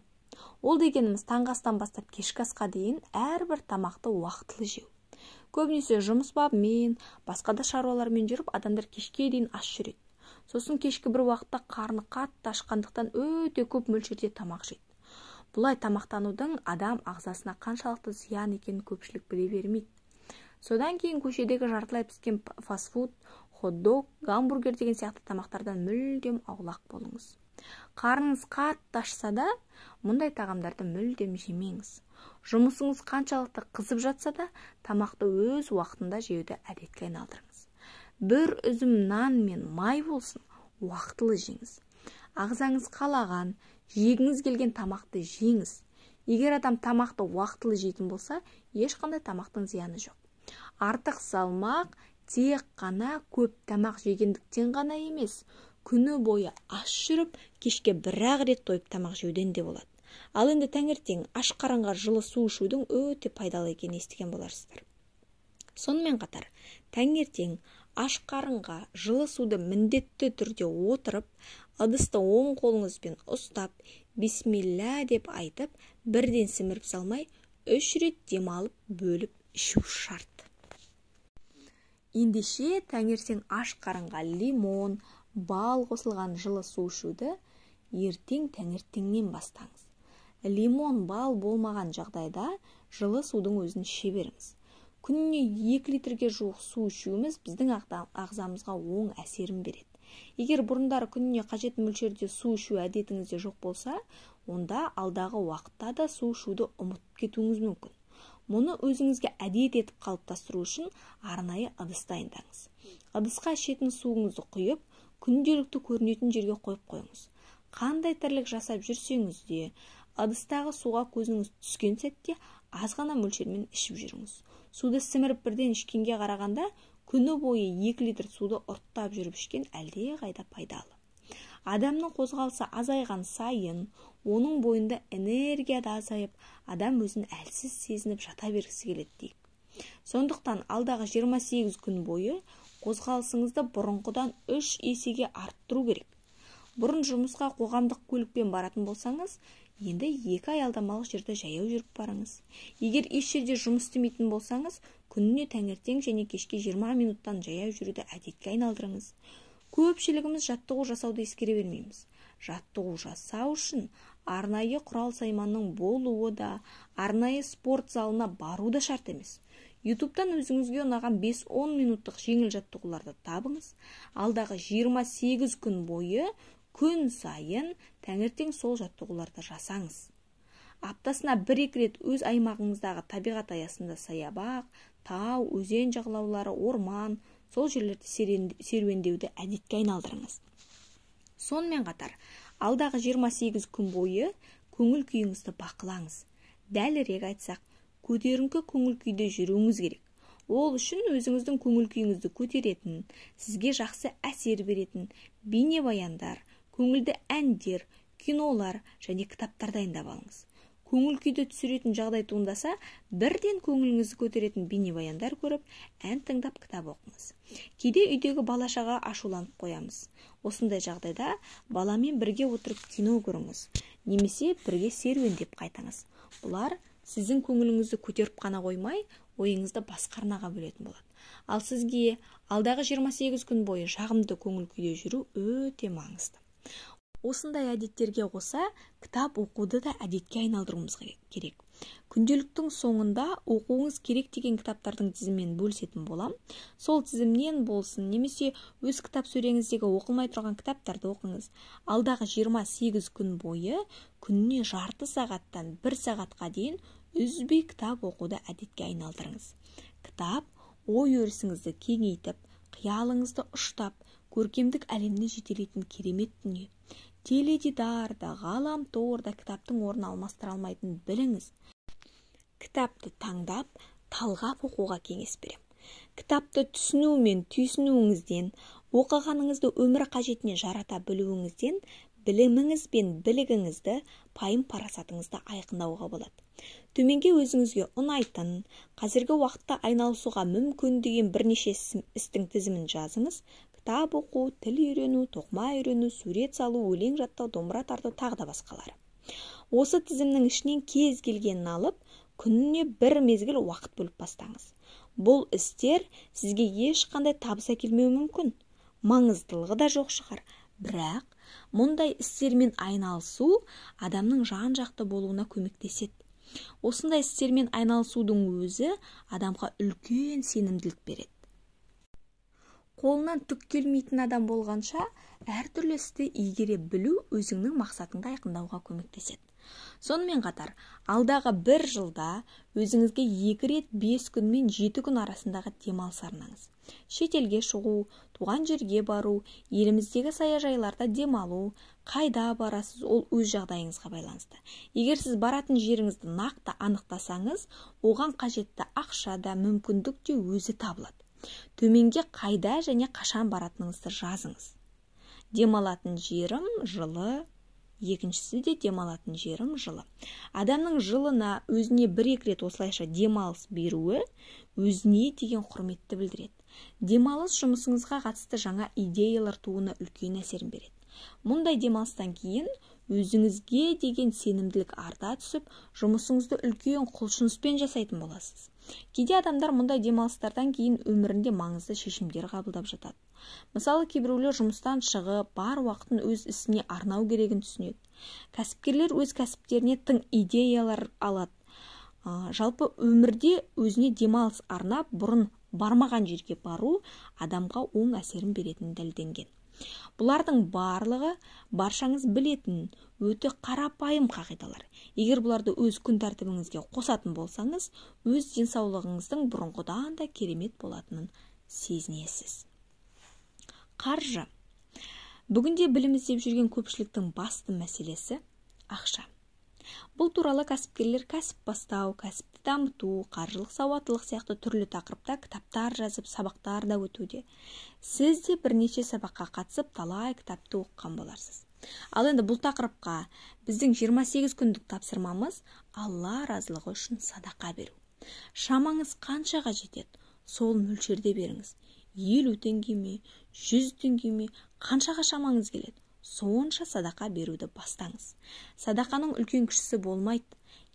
Ол дегеніміз таңғы астан бастап кешкі асқа дейін әрбір тамақты уақытылы жеу. Көбінесе жұмыс бабымен, басқа да шаруалармен жүріп, адамдар кешке дейін аш жүреді. Сосын кешкі бір уақытта қарны қатты ашқандықтан өте көп мөлшерде тамақ жейді. Бұлай тамақтанудың адам ағзасына қаншалықты зиян екенін көпшілік біле бермейді. Содан кейін көшедегі жартылай піскен фастфуд, хот-дог, гамбургер деген сияқты тамақтардан мүлдем аулақ болыңыз. Қарныңыз қатты ашса да, мұндай тағамдарды мүлдем жемеңіз. Жұмысыңыз қаншалықты қызып жатса да, тамақты өз уақытында жеуді әдетке айналдырыңыз. Бір үзім нан мен май болсын, уақытылы жеңіз. Ағзаңыз қалаған, жегіңіз келген тамақты жеңіз. Егер адам тамақты уақытылы жейтін болса, ешқандай тамақтың зияны жоқ. Артық салмақ тек қана көп тамақ жегендіктен ғана емес, күні бойы аш жүріп, кешке бір-ақ рет тойып тамақ жеуден де болады. Ал енді таңертең аш қарынға жылы су ішудің өте пайдалы екенін естіген боларсыздар. Сонымен қатар, таңертең аш қарынға жылы суды міндетті түрде отырып, ыдысты оң қолыңызбен ұстап, бисмилля деп айтып, бірден сіміріп салмай, 3 рет демалып бөліп ішу шарт. Ендеше таңертең аш қарынға лимон, Бал қосылған жылы су ішуді ертең таңертеңнен бастаңыз. Лимон, бал болмаған жағдайда жылы судың өзін іше беріңіз. Күніне 2 литрге жуық су ішуіміз біздің ағзамызға оң әсерін береді. Егер бұрындары күніне қажет мөлшерде су ішу әдетіңізде жоқ болса, онда алдағы уақытта да су ішуді ұмытып кетуіңіз мүмкін. Мұны өзіңізге әдет етіп қалыптастыру үшін арнайы ыдыс дайындаңыз. Ыдысқа ішетін суыңызды құйып, күнделікті көрінетін жерге қойып қойыңыз. Қандай тірлік жасап жүрсеңіз де, ыдыстағы суға көзіңіз түскен сәтте аз ғана мөлшермен ішіп жүріңіз. Суды сіміріп бірден ішкенге қарағанда, күні бойы 2 литр суды ұрттап жүріп ішкен әлдеқайда пайдалы. Адамның қозғалысы азайған сайын, оның бойында энергия да азайып, адам өзін әлсіз сезініп жата бергісі келеді дейік. Сондықтан алдағы 28 күн бойы қозғалысыңызды бұрынғыдан 3 есеге арттыру керек. Бұрын жұмысқа қоғамдық көлікпен баратын болсаңыз, енді 2 аялдамалық жерді жаяу жүріп барыңыз. Егер еш жерде жұмыс істемейтін болсаңыз, күніне таңертең және кешке 20 минуттан жаяу жүруді әдетке айналдырыңыз. Көпшілігіміз жаттығу жасауды ескере бермейміз. Жаттығу жасау үшін арнайы құрал-сайманның болуы да, арнайы спорт залына бару да шарт емес. Ютубтан өзіңізге ұнаған 5-10 минуттық жеңіл жаттығуларды табыңыз. Алдағы 28 күн бойы күн сайын таңертең сол жаттығуларды жасаңыз. Аптасына 1-2 рет өз аймағыңыздағы табиғат аясында саябақ, тау, өзен жағалаулары, орман, сол жерлерде серуендеуді әдетке айналдырыңыз. Сонымен қатар, алдағы 28 күн бойы көңіл күйіңізді бақылаңыз. Дәлірек айтсақ, көтеріңкі көңіл күйде жүруіңіз керек. Ол үшін өзіңіздің көңіл күйіңізді көтеретін, сізге жақсы әсер беретін бейнебаяндар, көңілді әндер, кинолар және кітаптар дайындап алыңыз. Көңіл күйді түсіретін жағдай туындаса, бірден көңіліңізді көтеретін бейнебаяндар көріп, ән тыңдап кітап оқыңыз. Кейде үйдегі бала-шаға ашуланып қоямыз. Осындай жағдайда баламен бірге отырып кино көріңіз, немесе бірге серуендеп қайтыңыз. Бұлар сіздің көңіліңізді көтеріп қана қоймай, ойыңызды басқа арнаға бөлетін болады. Ал сізге алдағы 28 күн бойы жағымды көңіл күйде жүру өте маңызды. Осындай әдеттерге қоса, кітап оқуды да әдетке айналдыруымыз керек. Күнделіктің соңында оқуыңыз керек деген кітаптардың тізімімен бөлісетін болам. Сол тізімнен болсын, немесе өз кітап сөреңіздегі оқылмай тұрған кітаптарды оқыңыз. Алдағы 28 күн бойы күніне жарты сағаттан 1 сағатқа дейін үзбей кітап оқуды әдетке айналдырыңыз. Кітап ой өрісіңізді кеңейтіп, қиялыңызды ұштап, көркемдік әлеміне жетелейтін керемет дүние. Теледидар да, ғаламтор да кітаптың орнын алмастыра алмайтынын біліңіз. Кітапты таңдап, талғап оқуға кеңес берем. Кітапты түсіну мен түйсінуіңізден, оқығаныңызды өмір қажетіне жарата білуіңізден, біліміңіз бен білігіңізді, пайым-парасатыңызды айқындауға болады. Төменге өзіңізге ұнайтын, қазіргі уақытта айналысуға мүмкін деген бірнеше істің тізімін жазыңыз. Кітап оқу, тіл үйрену, тоқыма үйрену, сурет салу, өлең жаттау, домбыра тарту, тағы да басқалары. Осы тізімнің ішінен кез келгенін алып, күніне бір мезгіл уақыт бөліп бастаңыз. Бұл істер сізге ешқандай табыс әкелмеуі мүмкін. Маңыздылығы да жоқ шығар. Бірақ мұндай істермен айналысу адамның жан-жақты болуына көмектеседі. Осындай істермен айналысудың өзі адамға үлкен сенімділік береді. Қолынан түк келмейтін адам болғанша, әртүрлі істі игере білу өзіңнің мақсатыңды айқындауға көмектеседі. Сонымен қатар, алдағы бір жылда өзіңізге 2 рет 5 күн мен 7 күн арасындағы демалыс арнаңыз. Шетелге шығу, туған жерге бару, еліміздегі саяжайларда демалу, қайда барасыз, ол өз жағдайыңызға байланысты. Егер сіз баратын жеріңізді нақты анықтасаңыз, оған қажетті ақша да, мүмкіндік те өзі табылады. Төменге қайда және қашан баратыныңызды жазыңыз. Демалатын жерім жылы, екіншісі де демалатын жерім жылы. Адамның жылына өзіне бір-екі рет осылайша демалыс беруі өзіне деген құрметті білдіреді. Демалыс жұмысыңызға қатысты жаңа идеялар тууына үлкен әсерін береді. Мұндай демалыстан кейін өзіңізге деген сенімділік арта түсіп, жұмысыңызды үлкен құлшыныспен жасайтын боласыз. Кейде адамдар мұндай демалыстардан кейін өмірінде маңызды шешімдер қабылдап жатады. Мысалы, кейбіреулер жұмыстан шығып, бар уақытын өз ісіне арнау керегін түсінеді. Кәсіпкерлер өз кәсіптеріне тың идеялар алады. Жалпы өмірде өзіне демалыс арнап, бұрын бармаған жерге бару адамға оң әсерін беретіні дәлелденген. Бұлардың барлығы баршаңыз білетін өте қарапайым қағидалар. Егер бұларды өз күн тәртібіңізге қосатын болсаңыз, өз денсаулығыңыздың бұрынғыдан да керемет болатынын сезінесіз. Қаржы. Бүгінде білім іздеп жүрген көпшіліктің басты мәселесі ақша. Бұл туралы кәсіпкерлер кәсіп бастау, кәсіпті дамыту, қаржылық сауаттылық сияқты түрлі тақырыпта кітаптар жазып, сабақтар да өтуде. Сіз де бірнеше сабаққа қатысып, талай кітапты оқыған боларсыз. Ал енді бұл тақырыпқа біздің 28 күндік тапсырмамыз Алла разылығы үшін садақа беру. Шамаңыз қаншаға жетеді, сол мөлшерде беріңіз. 50 теңге ме, 100 теңге ме, қаншаға шамаңыз келеді, сонша садақа беруді бастаңыз. Садақаның үлкен кішісі болмайды.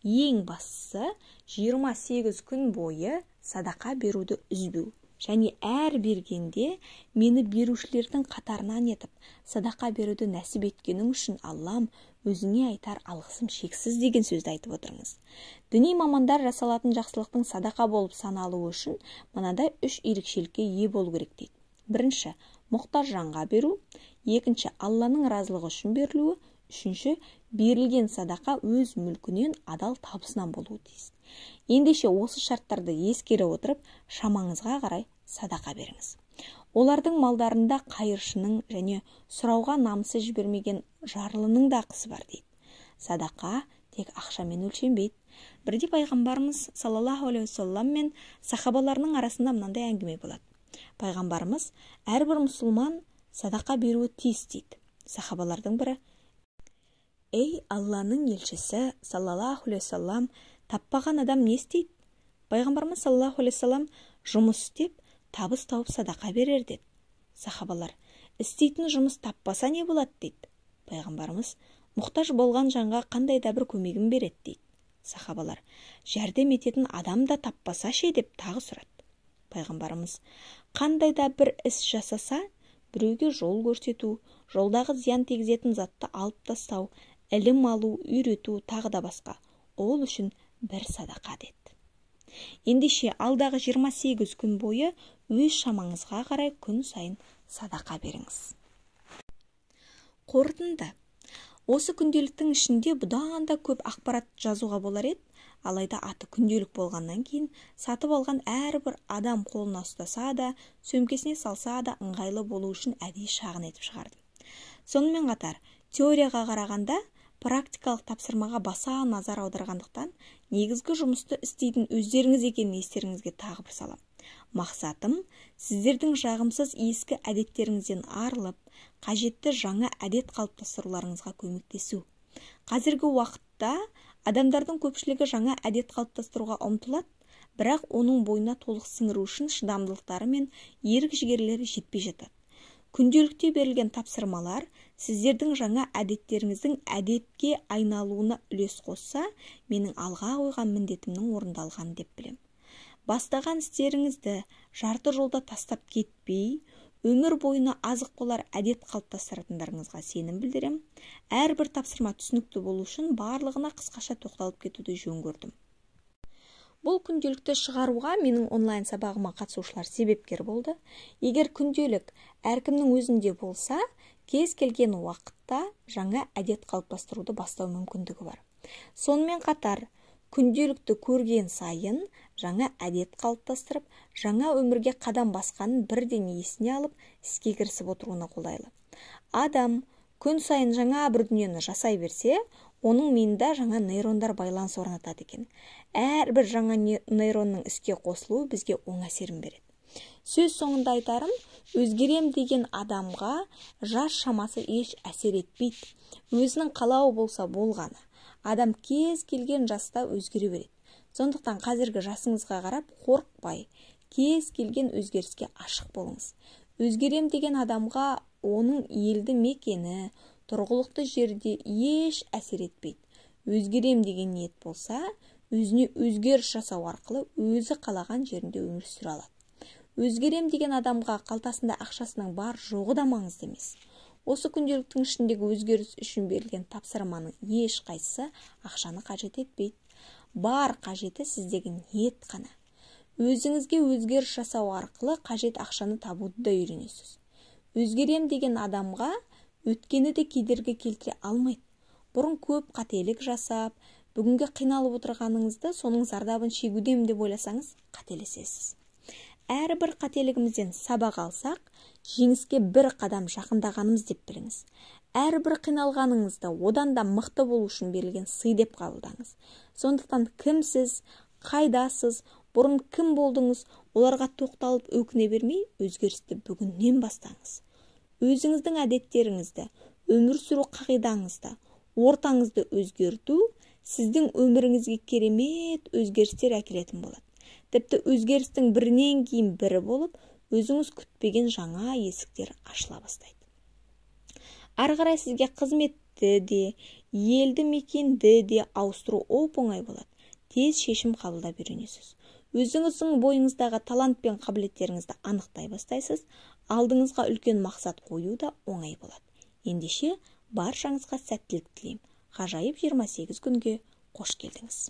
Ең бастысы 28 күн бойы садақа беруді үзбеу. Және әр бергенде мені берушілердің қатарынан етіп, садақа беруді нәсіп еткенің үшін Аллам, өзіңе айтар алғысым шексіз деген сөзді айтып отырыңыз. Діни мамандар жасалатын жақсылықтың садақа болып саналуы үшін мынадай үш ерекшелікке ие болу керек дейді. Бірінші, мұқтаж жанға беру. Екінші, Алланың разылығы үшін берілуі. Үшінші, берілген садақа өз мүлкінен адал табысынан болуы тиіс. Ендеше осы шарттарды ескере отырып, шамаңызға қарай садақа беріңіз. Олардың малдарында қайыршының және сұрауға намысы жібермеген жарлының да ақысы бар дейді. Садақа тек ақшамен өлшенбейді. Бірде пайғамбарымыз саллаллаху алейхи уассалам мен сахабаларының арасында мынандай әңгіме болады. Пайғамбарымыз әрбір мұсылман садақа беруі тиіс дейді. Сахабалардың бірі: «Ей, Алланың елшісі саллаллаху алейхи уассалам, таппаған адам не істейді?» Пайғамбарымыз саллаллаху алейхи уассалам: «Жұмыс істеп, табыс тауып садақа берер» деді. Сахабалар: «Істейтін жұмыс таппаса не болады?» дейді. Пайғамбарымыз: «Мұқтаж болған жанға қандай да бір көмегін береді» дейді. Сахабалар: «Жәрдем ететін адам да таппаса ше?» деп тағы сұрады. Пайғамбарымыз: «Қандай да бір іс жасаса, біреуге жол көрсету, жолдағы зиян тигізетін затты алып тастау, ілім алу, үйрету, тағы да басқа, ол үшін бір садақа» деді. Ендеше алдағы 28 күн бойы өз шамаңызға қарай күн сайын садақа беріңіз. Қорытынды. Осы күнделіктің ішінде бұдан да көп ақпарат жазуға болар еді, алайда аты күнделік болғаннан кейін сатып алған әрбір адам қолына ұстаса да, сөмкесіне салса да ыңғайлы болу үшін әдейі шағын етіп шығардым. Сонымен қатар, теорияға қарағанда практикалық тапсырмаға баса назар аударғандықтан негізгі жұмысты істейтін өздеріңіз екенін естеріңізге тағы бір салам. Мақсатым сіздердің жағымсыз ескі әдеттеріңізден арылып, қажетті жаңа әдет қалыптастыруларыңызға көмектесу. Қазіргі уақытта адамдардың көпшілігі жаңа әдет қалыптастыруға ұмтылады, бірақ оның бойына толық сіңіру үшін шыдамдылықтары мен ерік-жігерлері жетпей жатады. Күнделікте берілген тапсырмалар сіздердің жаңа әдеттеріңіздің әдетке айналуына үлес қосса, менің алға қойған міндетімнің орындалғаны деп білем. Бастаған істеріңізді жарты жолда тастап кетпей, өмір бойына азық болар әдет қалыптастыратындарыңызға сенім білдірем. Әрбір тапсырма түсінікті болу үшін барлығына қысқаша тоқталып кетуді жөн көрдім. Бұл күнделікті шығаруға менің онлайн сабағыма қатысушылар себепкер болды. Егер күнделік әркімнің өзінде болса, кез келген уақытта жаңа әдет қалыптастыруды бастау мүмкіндігі бар. Сонымен қатар, күнделікті көрген сайын жаңа әдет қалыптастырып, жаңа өмірге қадам басқанын бірден есіне алып, іске кірісіп отыруына қолайлы. Адам күн сайын жаңа бір дүниені жасай берсе, оның миында жаңа нейрондар байланыс орнатады екен. Әрбір жаңа нейронның іске қосылуы бізге оң әсерін береді. Сөз соңында айтарым, өзгерем деген адамға жас шамасы еш әсер етпейді. Өзінің қалауы болса болғаны. Адам кез келген жаста өзгере береді. Сондықтан қазіргі жасыңызға қарап қорықпай, кез келген өзгеріске ашық болыңыз. Өзгерем деген адамға оның елді мекені, тұрғылықты жерде еш әсер етпейді. Өзгерем деген ниет болса, өзіне өзгеріс жасау арқылы өзі қалаған жерінде өмір сүре алады. Өзгерем деген адамға қалтасында ақшасының бар жоғы да маңызды емес. Осы күнделіктің ішіндегі өзгеріс үшін берілген тапсырманың ешқайсысы ақшаны қажет етпейді. Бар қажеті сіздегі ниет қана. Өзіңізге өзгеріс жасау арқылы қажет ақшаны табуды да үйренесіз. Өзгерем деген адамға өткені де кедергі келтіре алмайды. Бұрын көп қателік жасап, бүгінгі қиналып отырғаныңызды соның зардабын шегудемін деп ойласаңыз, қателесесіз. Әрбір қателігімізден сабақ алсақ, жеңіске бір қадам жақындағанымыз деп біліңіз. Әрбір қиналғаныңызды одан да мықты болу үшін берілген сый деп қабылдаңыз. Сондықтан кімсіз, қайдасыз, бұрын кім болдыңыз, оларға тоқталып өкіне бермей, өзгерісті бүгіннен бастаңыз. Өзіңіздің әдеттеріңізді, өмір сүру қағидаңызды, ортаңызды өзгерту сіздің өміріңізге керемет өзгерістер әкелетін болады. Тіпті өзгерістің бірінен кейін бірі болып, өзіңіз күтпеген жаңа есіктер ашыла бастайды. Ары қарай сізге қызметті де, елді мекенді де ауыстыру оп-оңай болады. Тез шешім қабылдап үйренесіз. Өзіңіздің бойыңыздағы талант пен қабілеттеріңізді анықтай бастайсыз. Алдыңызға үлкен мақсат қою да оңай болады. Ендеше баршаңызға сәттілік тілеймін. Ғажайып 28 күнге қош келдіңіз.